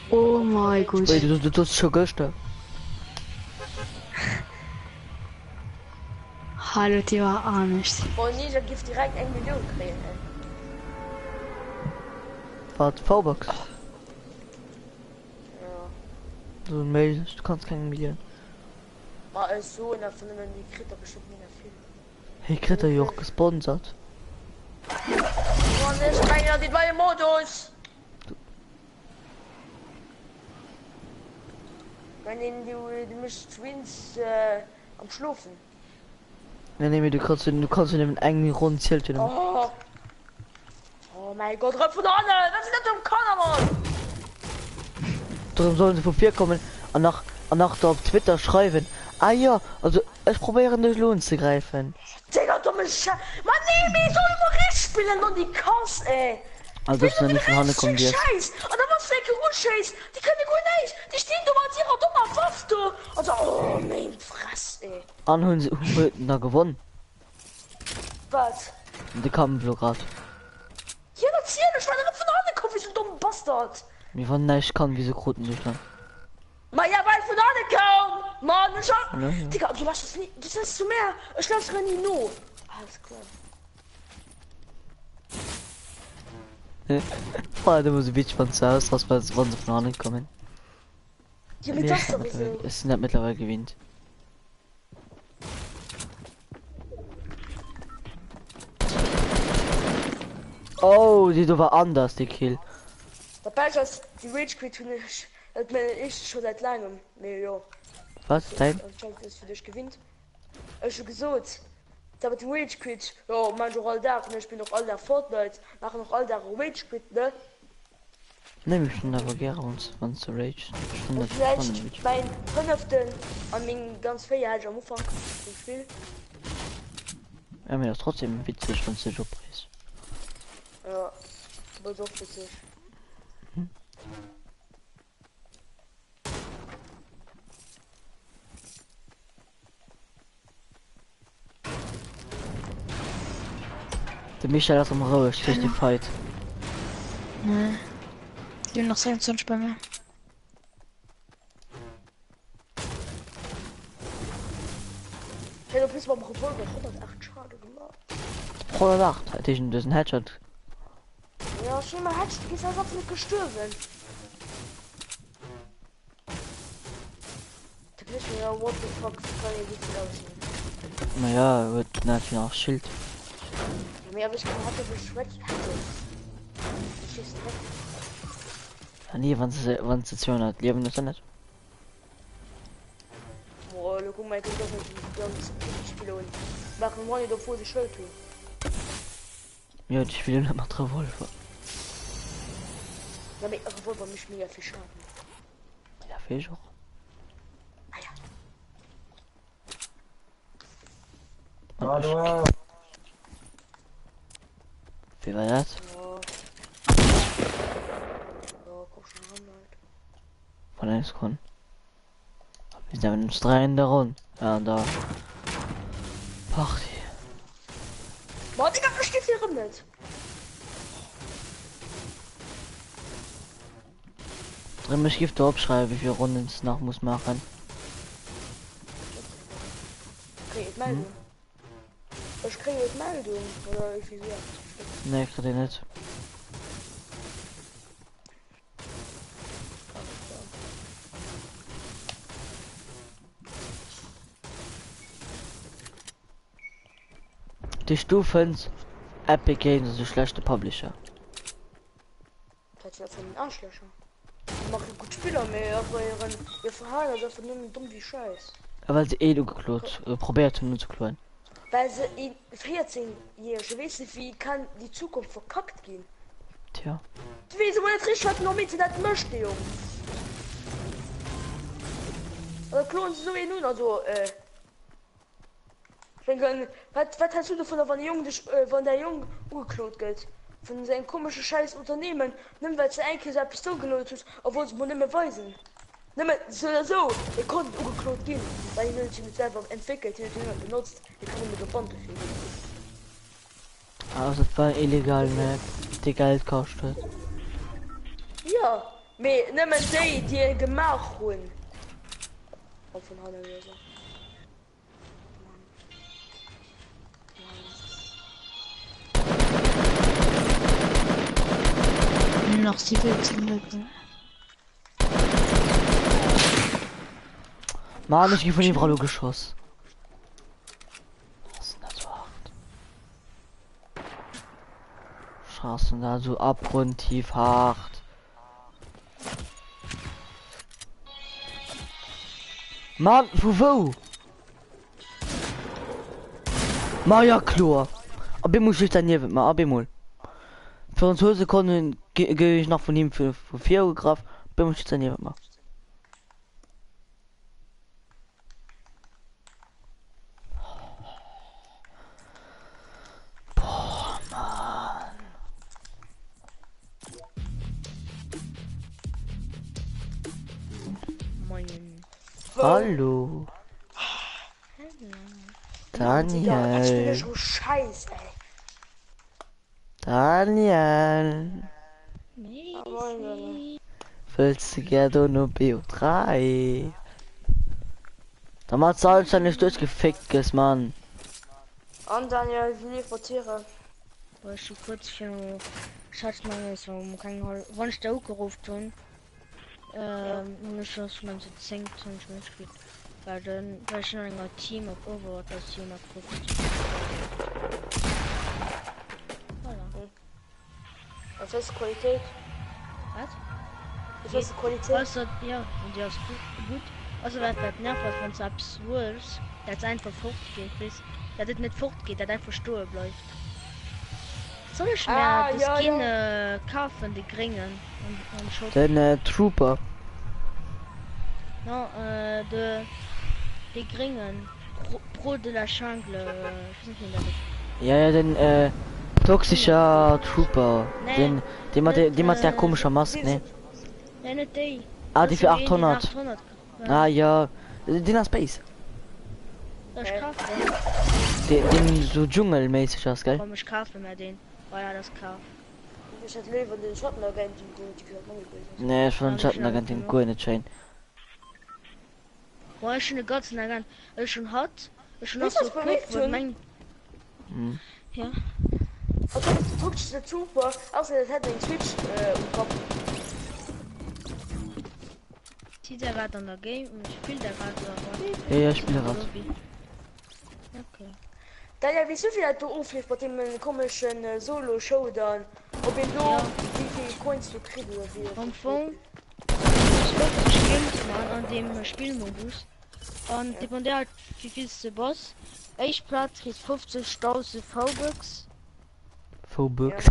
Oh mein Gott. Wait, du, du, du hast schon gestern. Hallo, die war auch nicht. Boah, Ninja gift direkt eng Millioun kréien, ey. Wat V-Bucks? Ja. So méi, du kanns keng Millioun. Ma ech soen einfach nëmmen, déi kritt der bestëmmt mega vill. Hie kritt der jo och gesponsert. Mann, ech mengen an den neie Modus. Wenn den du du mech zwinns äh, am Schlofen. Nee, nee, mee du kanns du kanns jo nëmmen eng Ronn zielt jo nëmmen. Oh. Oh mein Gott, rëm vun hannen! Wat sinn dat dumm Kanner, Mann! Dorëm sollen se vu vir kommen an nach an nach do op Twitter schreiwen, ah jo, also ech probéieren dech elo unzegräifen. Digga, dumme Sche Mann, nee, mee soll emol richteg spillen, non déi Kass, ey! Also Spill dass du emol nach ni vun hanne komm richteg wiers. Schäiss! An da wanns du eng Kéier uschéiss, déi kënne guer näischt, déi stinn do mat hirer dommer Waff do, also oh meng Fress, ey! An hunn se huet en da gewonn? Wat? De Kampf lo grad. Jo natierlech, well en erëm vun hannen koum wéi sou en dommen Bastard. Mee wann näischt kann, wieso krut en sech dann? Maja well vun hannen koum! Mann ech ha Ja, ja. Digga du lauschters ni, du sëtz zu mär, ech lauschtere ni no. Alles klar. War halt ëmmer sou witzeg wann s du ausrass wann se vun hannen kommen. Jo mee Mee dat ech ass sinn doch dat esou. mittlerweil, ech sinn dat mittlerweil gewinnt. Oh, déi do war anders, dee Kill. Dat Bescht ass, déi Rage Quit hunn ech, dat mengen ech scho säit laangem, mee jo, Was, dein? anscheinend ass fir dech gewinnt. Ech hu gesot, dat mat dem Rage Quit, jo, maan ech och all Dag, ne, ech spillen och all Dag Fortnite, maachen och all Dag e Rage Quit, ne. Nee mee ech hun awer gäre wanns wanns de rages. Ech fannen dat ech fannen Vläicht mäin fënneften an meng ganz véier hat ech am Ufank vum Spill. Ja mee ass trotzdem witzeg wanns de dech oprees. Jo, du bass och witzeg. De Michel ass am roueg duerch de Fight. Nee. Sinn nach 26 bei mir. Hey, du bist beim Revolver 108 Schade gemacht. 108 hat ich diesen Headshot. Ja, schon mal Headshot, du bist einfach nicht gestorben. Naja, huet net nach Schild. Ja, nee, wann se wann se 200 Liewen hues, dann net. Jo, déi spillen net mat Revolver. Ja, mee e Revolver mécht mega vill Schaden. Ja, fir ech och. Ah ja. An ech. Wie war dat? Ja. Ja, komm schon ran, Leute. Von eng Sekunde. Wir sind aber uns drei in der Runde. Ja, an der Party. Boah, Digga, ich geh hier rum nicht. Drin mich gibt opschreiben, wie viele Runden es noch muss machen. Krieg ich Meldung. Hm? Ich kriege jetzt Meldung. Oder ich wieso? Nee, ich krieg nicht. Déi du fënns Epic Games ass e schlechte Publisher. Dat sinn einfach nëmmen Aarschlächer. Déi maache gutt Spiller, mee awer hiren hir Verhalen ass einfach nëmmen domm wéi Schäiss. A well se een ugeklot, probéiert hunn unzekloen. Well se een 14 jährege, weess de wéi kann déi Zukunft verkackt ginn? Tja. Du weess emol net richteg wat en am Internet mécht dee Jong. An da kloen se esou een un, also äh. Denken, wat wat häls du dovunner wann e Jong dech wann däi Jong ugeklot gëtt vun esou engem komesche schäiss Unternehmen nëmmen well s de eng Kéier esou eppes dogelueden hues a wollts emol nëmme weisen nëmmen sou oder sou e konnt ugeklot ginn well hien huet et jo net selwer entwéckelt hien huet jo nëmme benotzt hie kann nëmme gebannt dofir ginn. Also et war illegal Map déi Geld kascht huet. Jo mee nëmmen déi déi e gemaach hunn oh vun hannen oder sou. Nach 17 Leit. Mann, ich gi vun iwwerall ugeschoss. Was ist denn das so hart? Schassen da so abgrundtief hart. Mann, vu wou? Ma ja kloer. Op eemol steet der niewent mer, op eemol. Virun zwou Sekonnen gouf ech nach vun him vu vir ugegraff, op eemol steet der niewent mer. Boah, Mann. Moin. Hallo. Daniel. So Scheiß, ey. Daniel. Wëlls de gär dono BO3? Da mat selbstständig duerchgefickt gëss, Mann. An Daniel, wéi leeft mat Tiere? Boah, ech hu kuerz viru Schatz mengen ech um keng hal wann ech der ugeruff hunn hunn ech schonns meng sou 10 20 Minutte gespillt well dann war ech an enger Team op Overwatch ass jemand 50 Voilà. Was ass Qualitéit? Wat? Wat ass Qualitéit? Also, ja, und die ass gutt. Also wat wat nervt ass wann s eppes huels, dat einfach fortgeet, weess, dat et net fortgeet, dat einfach stoe bleift. Soll ech mir Ah, de ja, Skin ja. äh, kafen, de gréngen am, am Shop? Den äh, Trooper. Non, äh, de, de gréngen. Pro, Pro de la Jungle, äh, ich weiß nicht, wie dat op Ja, ja, den äh, Englisch toxischer heescht. Trooper. Nee, Den, den mat net, der, den mat der äh, komescher Mask, Deen ne? nee, net déi. Ah, Dat déi ass fir esou een, deen 800. 800, ja. Ah, ja. Den ass Base. Soll ech Hä? kafen? Den, den so dschungelméisseg ass, gell? Komm, ech kafe mer deen. Voilà, dat ass kaf. Ech hätt léiwer den Schattenagent, den déi Kéier manner béis ass. Nee, ech Ja, fannen ech hunn awer Schattenagent genuch. guer net schéin. Boah, ech hunn e ganzen Agent. Ech hunn hatt. Ech hunn Weess nach du sou was e ech puer bemierkt vun hunn? meng. Hm. Ja. Als ob de toxesche Trooper ausgesäit als hätt en eng Switch um Kapp. Sidd der grad an der Game? Spillt der grad oder wat? Ja, ja, ich Sidd spiele an der grad. Lobby? Okay. Daniel, weess du wéi dat do ofleeft mat deem komeschen Solo Showdown? Ob een do Ja. wéi vill Coins do kritt oder wéi dat Am funktionéiert? Fong, du muss 50 Games man an deem Spillmodus. An dependéiert wéi vill s de bass. Éischt Plaz kritt 50.000 V-Bucks. V-Bucks.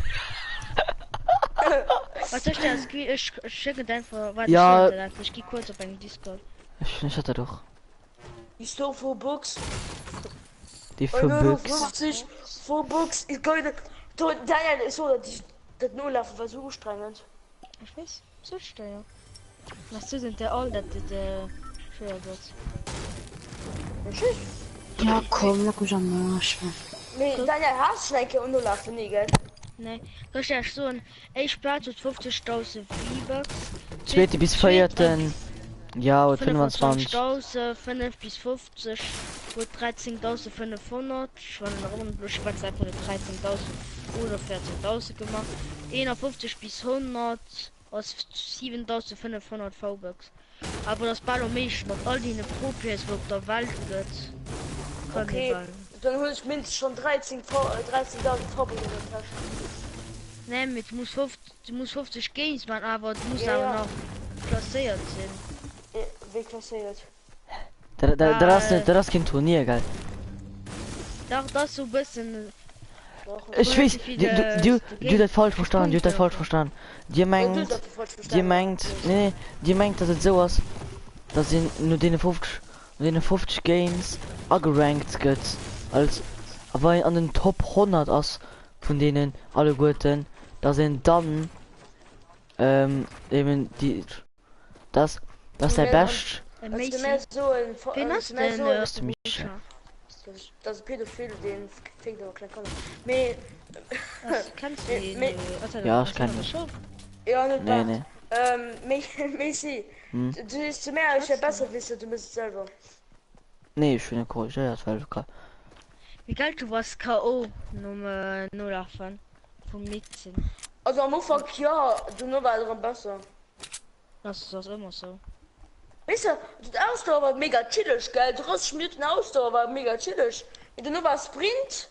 Wat soll ech dir als Screen? Ech schécken et einfach. Waart, ech Ja. soen et einfach. Ech gi kuerz op engem Discord. Ech, ech hat dat och. Déi Store V-Bucks. Déi V-Bucks. 50 V-Bucks. Ich geil. Do, Daniel, ech soen der, dat Nolafe war sou ustrengend. Ech weess. Sot ech der jo. Mä du sind der all, dat et schwéier gëtt. Ja komm, leck mech am Arsch. Mee Daniel, has du schon eng Kéier Nolafen? Nee, gell? Nee. Soll ech der eppes soen? Éischt Plaz huet 50.000 V-Bucks. Zweete bis véierten, ja, huet 25. 25.000, 5 bis 50 huet 13.500. Ech fannen nach ëmmer, ech schwätze einfach net 13.000 oder 14.000 gemaach. 51 bis 100. Ass 7500 V-Bucks. Awer dat ass bal am meeschten mat all deene Pro-Players wou op der Welt gëtt. Kann Okay, ee bal. dann hunn ech mindestens schon 13 V, 13.000 V-Bucks an der Täsch. Nee, mee du muss 50, du muss 50 Games man, awer du muss Ja, awer ja. nach klasséiert sinn. Wéi klasséiert? Dat, dat, dat ass net, Bah, dat ass keen Turnier, gell? dach, dat ass sou bëssen. Ech weess, du, du, du, du hutt dat falsch verstanen, Dir hutt dat falsch verstanen. Dir mengt, Dir mengt, nee, nee, Dir mengt, datt et esou ass, datt een no deene 50, no deene 50 Games agerankt gëtt als, a wann een an den Top 100 ass vun deenen alleguerten, datt een dann ähm, eben déi, dass, dass säi bescht. Ween ass den Ass de Michel. Dat ass e Pädophil, dee féckt awer kleng Kanner. Mee. Kenns du deen? Mee. Ja, ech kennen en. Jo, net Nee, nee. Mee, mee si. Hm. Du sees zu mär, ech wär Besserwisser, du mëss et selwer. Nee, ech hunn e korrigéiert, well ka. Miguel, du wars KO nom Nolafen vum Mixen. Also am Ufank jo, dono war et erëm besser. Das ass ëmmer sou. Weess de, d'Ausdauer war mega chilleg, gell, 30 Minutten Ausdauer war mega chilleg, mee dono war Sprint,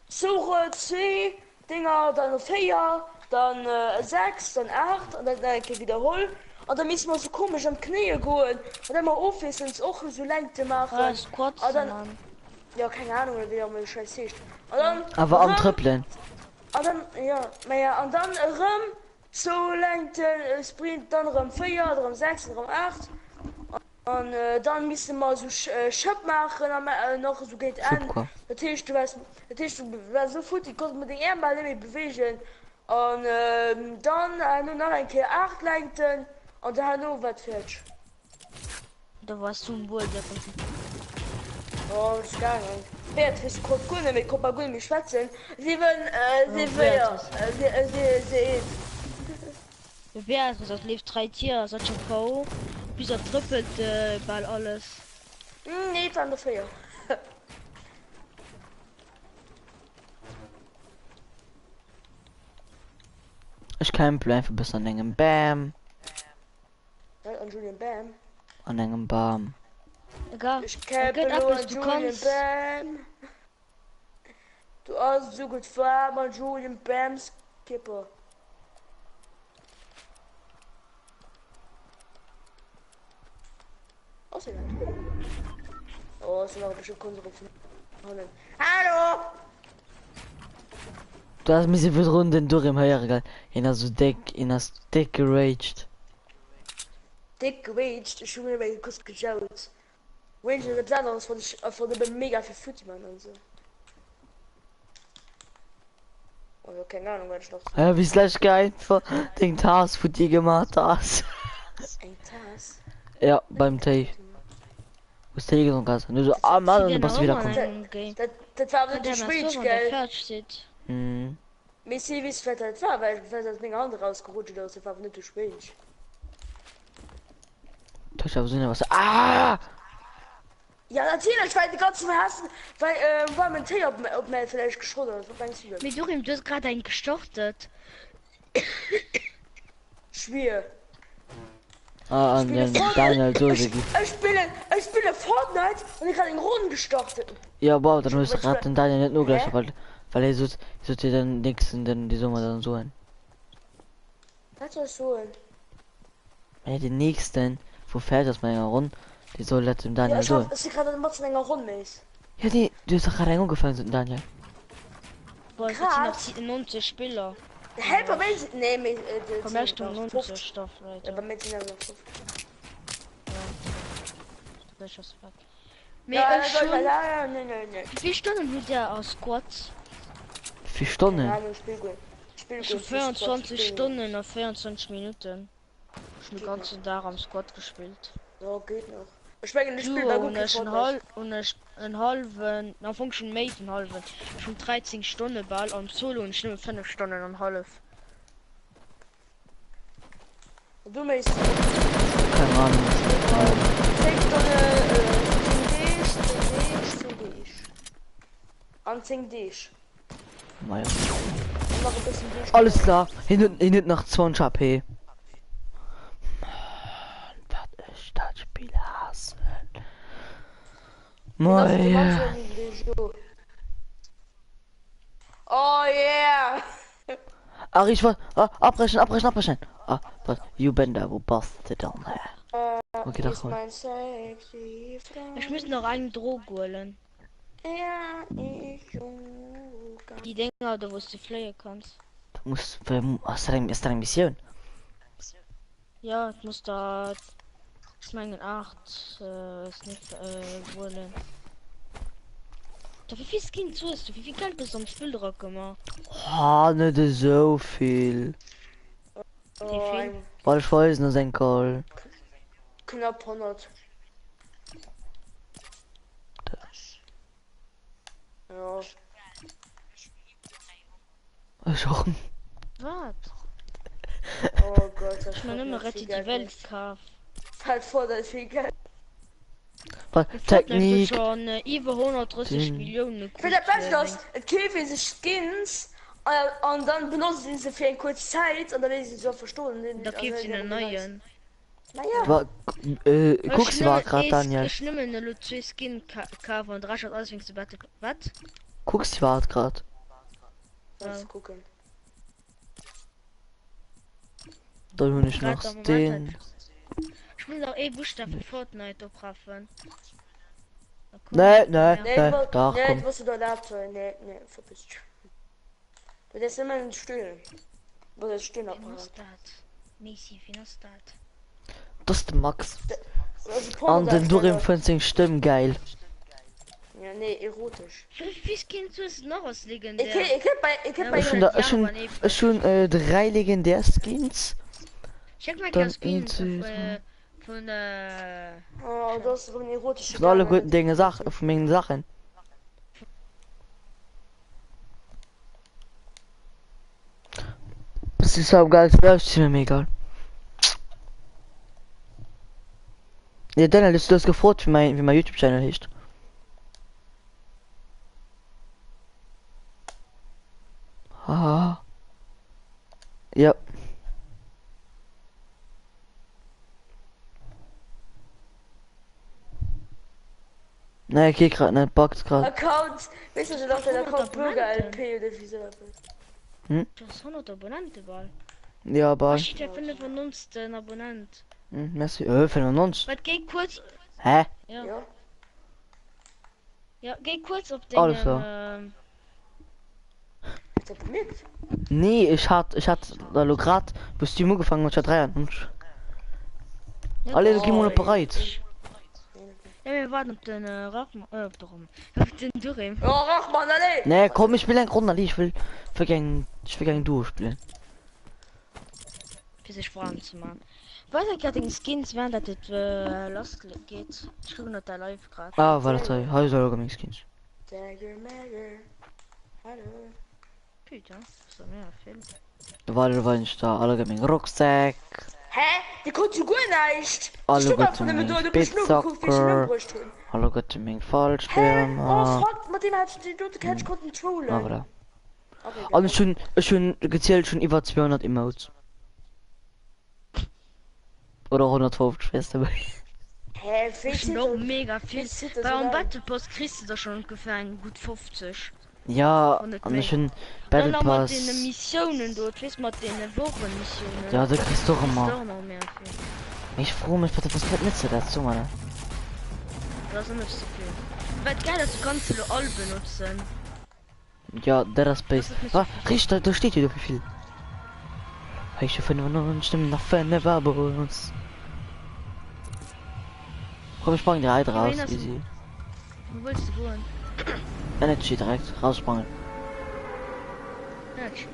Zouche, zwee Dinger, dann 4, dann 6, dann 8 an dann nach eng Kéier widderholl an da misste mer sou komesch an d'Knéie goen an dann ëmmer ofwiesselnd och esou Längte Ah, maachen Squats an dann, man. jo keng Ahnung oder wéi och ëmmer de Schäiss heescht an dann Awer am erëm Trëppelen. an dann, jo, maja an dann erëm Zwou Längten Sprint, dann erëm 4, dann erëm 6, dann erëm 8 an dann misste mer esou Schëpp maachen am nach esou géint Schëpp Enn. quoi. Dat heescht du waars, dat heescht du waars esou futti, konns mat deng Äerm bal net méi beweegen an dann herno nach eng Kéier 8 Längten an dann herno war et fäerdeg. Da wars du um Buedem. Oh, et ass gaangen. D'Beatrice konnt guer net méi, konnt bal guer net méi schwätzen. 7, 7, jo, se eent. D'Beatrice ass leeft 3 Tier, ass dat scho KO. Bis er trëppelt bal alles. Nee, et waren der 4. Ech campen einfach bëssen an engem Bam. Wat an Julian Bam? An engem Bam. Egal, Ech et käppe gëtt lo eppes an du Julian kanns. Bam. Du ass esou gutt waarm an Julian Bams Kipper. Ass hien dat? Oh, es sinn awer bestimmt Konsolen vun hannen. Hallo! Du has misse virdrun den Durim héiere gell, hien ass sou déck, hien ass déck geraged. Déck geraged, ech hu mir nëmme kuerz gejaut. Ragen ass eppes aneres, wann ech einfach nëmme mega vill futti man an sou. Also keng Ahnung wat ech nach Hä, wéi s lech einfach deng Taass futti gemaat has. Eng Taass? Ja, beim Téi. Wou s Téi gedronk has an du sou, ah Mann, Sidd an Dir du bass nach wieder ëmmer an komm. engem Game? Dat, dat war awer Kënnt net Dir duerch nach Rage, soen, wann Der gell? fäerdeg sidd? Mhm. Mee si weess wat dat war, well well dat menger Hand erausgerutscht ass, dat war awer net duerch Rage. Touch awer sou was ah! Ja natierlech, well de ganzen Hessen, well äh, waarmen Téi op op mäi Fleisch geschott ass, wat mengs du denn? Mee Durim, du hues grad eng gestartet. Schwier. Ah, an Spille den Fortnite. Daniel so Ech, gi. ech spillen, ech spille Fortnite an ich hat eng Ronn gestartet. Ja, wow, dann hues Ech- grad den Daniel net nogelauschtert, Hä? weil, weil er sot, sot dir den nächsten, den, die soll man dann soen. Wat soll ich soen? Nee, den nächsten, wo fährt aus meiner Ronn, die soll dat dem Ja, Daniel ich hab, soen. ech si grad mat enger Ronn méis. Ja, nee, du hues doch grad eng ugefaangen, sot den Daniel. Boah, es sind Grad? nach 90 Spieler. Hä, bei mir sind, nee, mir, äh, Bei sind mir stehen noch 90 50. Stoff, Ja, Leute. bei mir sind aber noch 50. Ja, das ist weg. Mee Ja, ech ja, hun... ja, nee, nee, nee. Wie viele Stunden hutt Dir a Squads? Wie viel Stunden? Keine Ahnung, spiel gut. Spiel Ech hu gut, spiel Squad, 24 spiel gut. Stonnen a 24 Minuten. Ech hun de ganzen Dag am Squad gespillt. Ja, geht noch. Ich meine, ich spiel Duo bei hunn gut ech en Fortnite. hal hunn ech en hallwen, am Fong schon méi wéi en hallwen, ech hunn 13 Stonne bal, am Solo hunn ech nëmme 5 Stonnen an hallef. Du méis Keine Ahnung. 10 Stonne, äh, 10 Deeg, 10 Deeg, 10 Deeg. An 10 Deeg. Naja. Und noch ein bisschen Deeg. Alles klar, hin und hin und nach 20 HP. Mann, was ich das Spiel hasse. Moin. Oh yeah! Ach, ich war. Ah, abbrechen, abbrechen, abbrechen. Ah, was? Jubenda, wo bist du denn? Okay, da Ist komm. mein sexy Freund. Ech muss nach eng Drog huelen. Ja, ich Joker. Déi Dinger do wou s du fléie kanns. Du musst. Hast du denn, ist deine Mission? Ja, et muss der ech mengen 8 äh, Sniff äh, huelen. Da wéi vill Skins hues du? Wéi vill Geld hues du am Spill dra gemaach? Oh, nicht so viel. Oh, viel? ein Weil ich weiß nur sein Call. knapp 100. Ja. Ich auch. Wat? Oh Gott, das Ech man nëmme viel Rette die Geld. Welt kaf. Halt vor, das viel Geld. Was? Fortnite huet Technik. schon äh, iwwer 130 Den- Millioune Für der Beste ist, es kaufen sich Skins äh, und dann benutzen sie sie für eine kurze Zeit und dann ist sie so verstohlen. Da keeft si en neien. Naja. Wa äh, guckst du war grad, Daniel. Ech nëmmen elo zwee Skin ka kafen an de Rescht ass alles wéinst de Battle Wat? Guckst du war grad. Lass gucken. Dann hol ich Grad noch am Moment den. halt. Ech muss nach ee Buchstaw vu Fortnite opraffen. Da komm. Nee, nee, Ja. Nee, nee, du, doch, nee, komm. du musst du erlaubt sein. Nee, nee, verpiss dich. Du darfst immer in den Stühlen. Wo das Wien Stühlenapparat. ass dat? Messi, wien ass dat? Das ist der Max. Also An den Durim Pornodarsteller. 15 Stimmen geil. Ja, nee, erotisch. Wéi vill Skins hues du nach als Ich legendär? krieg, ich krieg bei, ich krieg Ja, bei Ich schon, da, ich schon, ich schon äh, drei legendär Skins. Check mal Dann die Skins eins, auf, äh, von äh, Oh, das ist so ein erotische Von alle Dame. guten Dinge Sachen, von meinen Sachen. Das ist so geil, das ist mir egal. Ja, Daniel, du hast gefragt, wie mein, wie mein YouTube-Channel heißt. Ah. Ja. Nee, ich geh grad nicht, buggt grad. Account, weißt du, doch der Account Bürger LP oder wie so das ist. Du hast 100 Abonnenten bald. Ja, bye. Ech der 95. Abonnent. Hm, merci. Äh, 95. Wat geh kurz Hä? ja. Ja. Ja, geh kurz op Alles dengem klar. ähm, Dat bemierkt? Nee, ech hat ech hat da lo grad wou Stream ugefangen huet, ech hat 93. Allez, lo gi mol op bereit. Ja, mir warten op den äh, Rachmann, äh, op de Rom, op den Durim. Oh, Rachmann, allez! Nee, komm, ich spill eng Ronn, allez, ich will, ich will geng, ich will geng Duo spillen. Fir sech warm ze man. Weis eng Kéier deng Skins während dat et äh, lass geet. Ech kucken op der Live grad. Ah, voilà, hei, hei soll meng Skins. Dagger, Magger, hallo. Putain, das war mega vill. Voilà, war ich da, alle meng Rucksack. Hä? Dir krut jo guer näischt! Ech Alle stoung einfach Götter nëmmen meng do an hu mech nogekuckt, wéi ech hien Spitzhacker. ëmbruecht hunn. Alle Götter meng Hä? Oh Fallschirmer. fuck, mat deem hat ech den dote Catch konnten Ah, trollen. voilà. Ach An egal. ech hunn, ech hunn gezielt schon iwwer 200 Emotes. Oder 150, weess de wéi. Hä, wéi Ech zitt hunn och dat, mega wéi vill. zitt dat Well esou am laang? Battle Pass kriss de der schon ongefähr eng gutt 50. Ja, Wann net an ech méi. hunn Dann Battle nach mat deene Pass. Missiounen do, weess mat deene Wochenmissiounen. Ja, da kriss du och Kriss de ëmmer. och nach mega vill. Mee ech froe mech, wat wat wat nützt dir dat? So mal. Dat ass ëmmer ze vill. Wat geil ass, du kanns se lo all benotzen. Ja, dat ass Das béis. ist nicht so Wa, viel. richt, da, da steht jo do wéi vill. Hei ech hu 95 nëmmen nach 5 Abos. Komm, ech sprangen direkt Okay, wohin raus, ass easy. Wou wëlls de goen? Energy direkt raussprangen. Energy.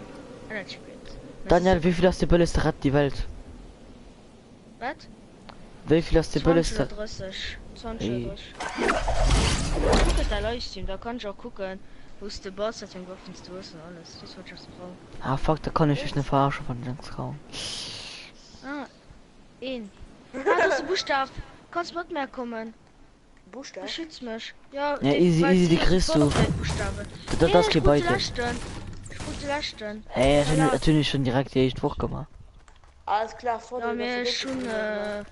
Energy Drinks. Daniel, wéi vill ass de bëllegste Rett die Welt? Wat? Wéi vill ass de 20 oder bëllegste? 30. 20 Hey. oder 30. Ech kucken däi Livestream, da kann ech och kucken, wou s de bass, wat fir eng Waffen s du hues an alles. Weess wat ech alles brauch. Ah fuck, da kann ech dech net verarschen van den Traum. Ah, een. Ah, do ass de Buschtaf. Kanns mat mär kommen? Buschtaf? Beschütz mech. Ja, Ja, easy, easy, die kriegst du. Dat Nee, ass ech kee krut de Beitel. leschten. Ech krut de leschten. Hey, dat hunn Voilà. dat hunn ech schon direkt déi éischt Woch gemaach. Alles klar, Ja, Vordeel, mee dass ech du hunn, doppelt gemaach.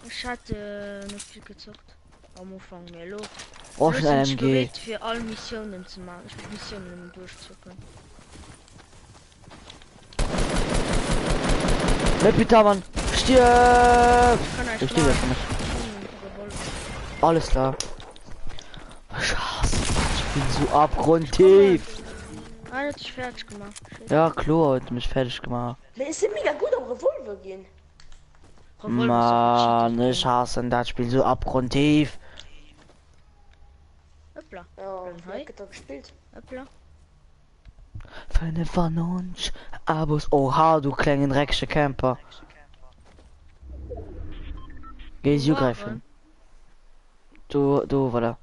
äh, ech hat äh, net vill gezockt am Ufank, mee elo. Oh, Elo schon sinn ech LMG. bereet fir all Missiounen ze maachen. Ech will Missiounen nëmmen duerchzocken. Ne, putain, Mann. Stirb! Ich kann Ich näischt stirb maachen. einfach nicht. Ech hunn Revolver. Alles klar. Scheiße, ich bin so abgrundtief. Ah, dat huet dech fäerdeg gemaach. Shit. Ja, Klo hat mich fertig gemacht. Mee ech si mega gutt am Revolver ginn. Revolver ass och Mann, gecheatet ich ginn. hasse das Spiel so abgrundtief. Hoppla. Ja, Dann wéi hei. gëtt da gespillt? Hoppla. 95 Abos. Oha, du kleinen dreckige Camper. Geh Wo sie war greifen. Du, du, voilà.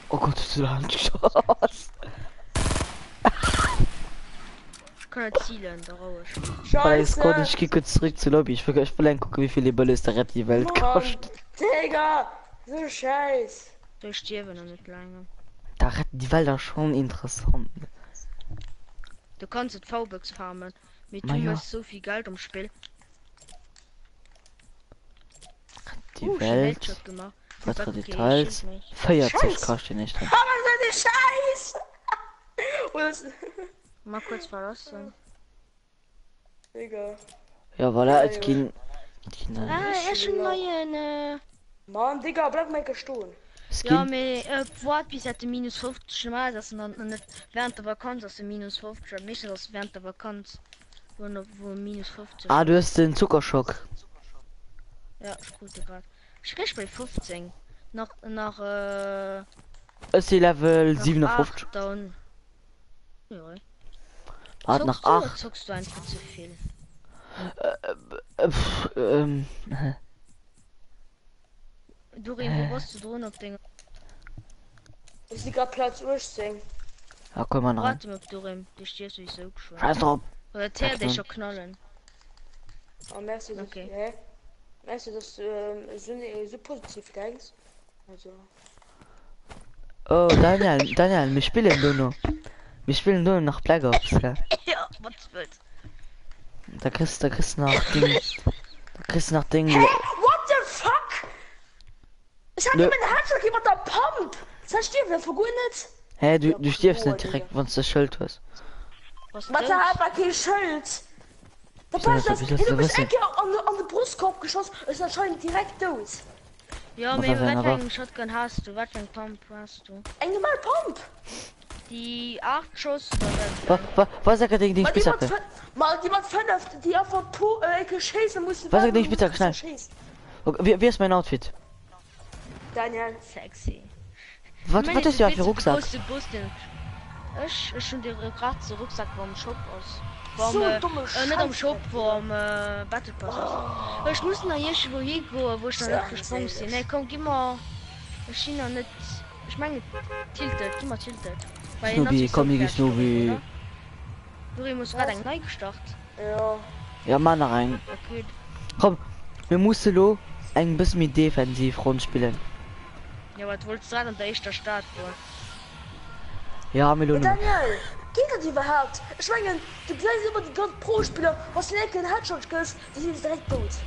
Oh Gott, hast du da Hand geschossen? Ech kann net zielen, da roueg. Voilà, jetzt konnte Scheiße! ich geh kurz zurück zur Lobby. Ich will, ich will dann gucken, wie viel die Bölle der Rett die Welt Mann, kostet. Digga! So scheiß! Soll ech stierwen an net laange. Da retten die Welt auch schon interessant. Ne? Du kanns et V-Bucks farmen, mee Ma du ja. hues souvill Geld am Spill. Die Uh, ech hunn Welt. Headshot gemaach. Weitere Okay, Details. ech schieß mech. 40 Scheiß. kostet die nicht. Aber so eine Scheiß! Oder ist- Mal kurz verlassen. Digga. Ja, voilà, Ja, et jo. ginn et ginn äh, Ah, ech hunn Schlau. neien äh, Mann, Digga, bleib mal gestohlen. Ja, Skin. mee äh, waart bis dat de minus 50 normal ass an dann net während der Vakanz ass de minus 50 oder meeschtens ass während der Vakanz wou en op wou minus 50 Ah, du hast den Zuckerschock. Ja, ech krut de grad. Ech kriech bei 15 nach nach äh, Ech si Level nach 57. 8 dann. Ja. Wart nach Zockst du oder 8. zockst du einfach zu viel? Äh, pff, ähm, Doreen, wo bass du drun op denger? Ich lieg grad Platz 18. ja, komm mal rein. Warte mal op Doreen, du stierfs sowieso geschwënn. Scheiß drauf. Oder d'Här Pack dech dran. scho knallen. Oh, merkst du das? Okay. Hä? Merkst du, dass du ähm, so, ne, so positiv denkst? Also. Oh, Daniel, Daniel, wir spielen do noch. Wir spielen do nach Black Ops, gell? Ja, wat du wëlls. Da kriegst, da kriegst du nach Ding. Da kriegst du nach Ding. Hä? What the fuck? Ich hatte Nö. meinen Headshot gegeben mit der Pump! Das stirbt der vergut nicht. Hä, du, Ja, du stirbst Klo, nicht direkt, Digga. wenn du das Schild hast. Was Warte, tot? hat man kein Schild. Da Wieso passt das- das. wieso Hey, du das bist wissen? Ecke an, an den Brustkorb geschossen, ist anscheinend direkt tot. Ja, Was mee hat er wat denn fir aber? eng Shotgun has du? Wat fir eng Pump has du? Eng normale Pump. Déi 8 Schoss oder wat Wa, waren? wa, was sag deng, deng Ma déi mat Spitzhacke? fënn, ma déi mat 5, déi einfach pu eng Kéier schéissen mussen, Was sag waarden deng muss Spitzhacke, bis schnell. se schéisst. Okay, wie, wie ass mein Outfit? Daniel. Sexy. Wat, Meine wat hues de du fir Witz Rucksack? große Bus den Ech ech hun de gratis Rucksack wo am Shop ass. Vom So äh, en domme äh, net am Shop Scheißdreck, wo Digga. am äh, Battle Pass ass. Ech muss nach iergendwou higoen wou ech nach So net gesprong sinn. armséileg. Nee komm gi mer ech sinn nach net ech mengen Tilted gi mer Tilted. Well en ass Snobi, souwisou komm hier, fäerdeg Dorim Snobi. oder? Dorim hues du grad Was? eng nei gestart? Jo. Ja, mach nach eng. Okay. Komm, mir musse lo eng bësse méi defensiv Ronn spillen. Jo wat wollts grad an der éischter Stad goen? Ja, mir lo Mee nëmmen. Daniel, geet dat iwwerhaapt? Ech mengen, du gesäis ëmmer déi ganz Pro-Spiller, wann s du enke en Headshot gëss, da sinn se direkt dout.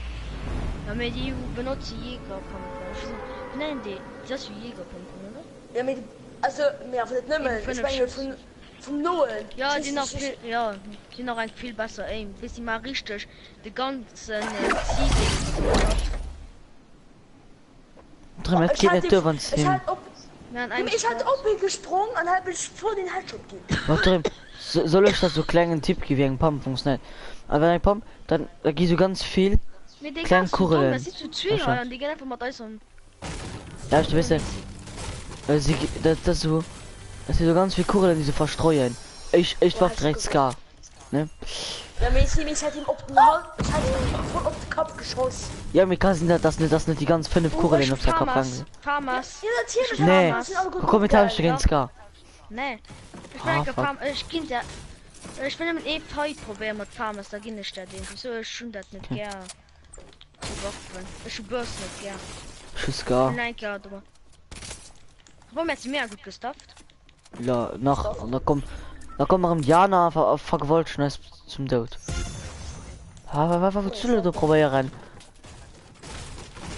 Ja mee déi benotze Jägerpumpen. Ech weess net, wéi nennen déi? Dat ass jo Jägerpumpen, oder? Ja mee also mee awer net Déi nëmmen, ech 5 menge Schëss. vun vum Noen Ja, déi schéissen nach ech vill, ja, déi nach eng vill besser Aim. Weess déi maache richteg de ganzen Zieding. Drëm, Ma et ech geet hat net dee duer, wann s ech him. hat op Mir han jo eng mee ech hat Squad. op hie gesprong an hat mech voll den Headshot ginn. Ma Drëm, soll ech der sou klengen Tipp gi wéi eng Pump funktionéiert? A wann eng Pump, dann da gi sou ganz vill Mee déi kleng ganz so domm, dat Kugelen. si zu zwee hei Lauschter, an déi ginn einfach mat eis an. lauschter, weess de, Easy. si gi dat dat sou, dat si sou ganz vill Kugelen déi se verstreuen. Ech ech Boah, Waff Headshot direkt geholl. Scar, ne? Ja mee ech ech hat him op den Hals ech hat him voll op de Kapp geschoss. Ja mee ka sinn dat dass net dass net déi ganz 5 Oh, Kugelen ech hu op säi Kapp Famas, gaange sinn. Ja Famas, ja ech natierlech hu hat Nee, se Famas. sinn alleguerten komm mir tausche opgaang. géint Dach, Scar. nee. Ech will Ah enke fuck. Fam, ech ginn der, ech will nëmmen ee Fight probéieren mat Famas, da ginn ech der deen. Wieso, ech hunn dat net Okay. gär, sou Waffen. Ech hu Burst net gär. Ech hu Ech Scar. hunn eng Kéier domat. Obwohl, mir hat se mega gutt gestafft. La nach da komm da komm erëm déi aner a ver a vergewaltegen eis zum Doud. Ha wa wa wat soll do probéieren?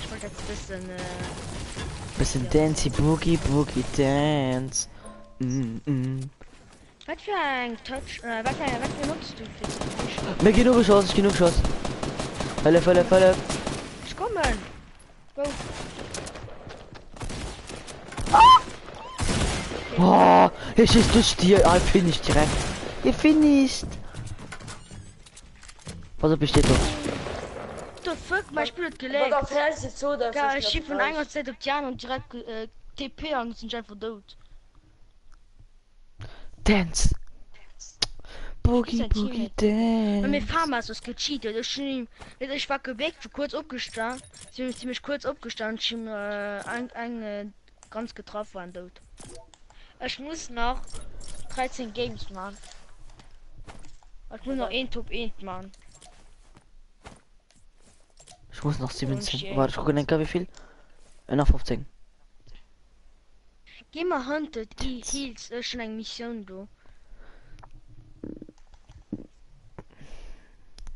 Ech wollt dat bëssen äh, Bëssen ja. Dancy Boogie Boogie Dance. Mm, mm. Wat fir eng Touch äh, wat fir wat benotzt du fir ze fischen? Mir ginn ugeschoss, ech ginn ugeschoss. Hëllef, hëllef, hëllef. Ech kommen! Go! Oh, hie schéisst duerch d'Dier. Ah, finish direkt. Hie finished. Pass op, hie steet do. What the fuck, mein Spiel huet Wat gelaggt. auf Herz jetzt so, da Geil, vielleicht ech si noch vun gleich. enger Säit op déi aner an direkt äh, TP an sinn ech einfach dout. Dance. Wie Boogie sein Boogie Teammate. Bei mir Dance. Farmers ass gecheatet. Ech hunn ihm, ech war gebéckt, war kuerz opgestan, si hunn zimmlech kuerz opgestan, ech hunn äh, eng eng äh, ganz getraff war en dout. Ech muss nach 13 Games man. Ech muss nach een Top 1 man. Ech muss nach Dann hunn ech 17. déi Warte, éischt. ech kucken eng Kéier wéivill. Äh, nach 15. Gi mer Hunted i Hills, ech hunn eng Missioun do.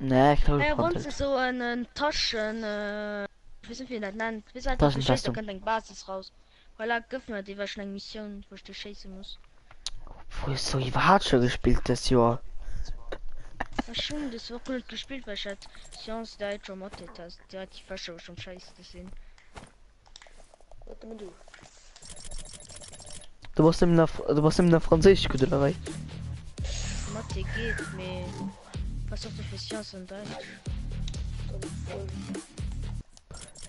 Nee, ich glaube, Naja, wann Hunted. du so en en Taschen, äh, ich weess net wéi een dat nennt, weess einfach du schéiss, da Taschenfestung. kënnt eng Basis raus. Voilà, gëff mer déi, well ech hunn eng Missioun, wou ech dech schéisse muss. Wou hues du iwwerhaapt scho gespillt dëst Joer? Ech hunn des Woch guer net gespillt, well ech hat Science, Däitsch a Mathe Test, déi relativ Fächer wou ech am scheisste sinn. Wat nëmmen du. Du bass nëmmen a, du bass nëmmen a Franséisch gutt, oder wéi? Mathe geet, mee was och dofir Science an Däitsch.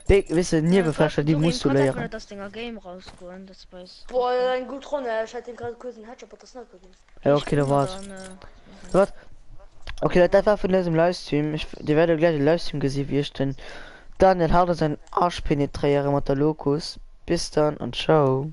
Déi, weess de, Äh, wat, Niewefächer, déi Doreen, muss du kanns einfach léieren. net aus denger Game rausgoen, dass du bei eis Boah, erakënns. eng gutt Ronn, ech hat him grad kuerz en Headshot mat der Sniper ginn. Ja, Ech okay, da komme wart. dann, äh, Wart. Okay, Leit, dat war vun dësem Livestream. Ech, dir wäert elo gläich e Livestream gesi wéi ech den Daniel hart a säin Arsch penetréiere mat der Locus. Bis dann an ciao.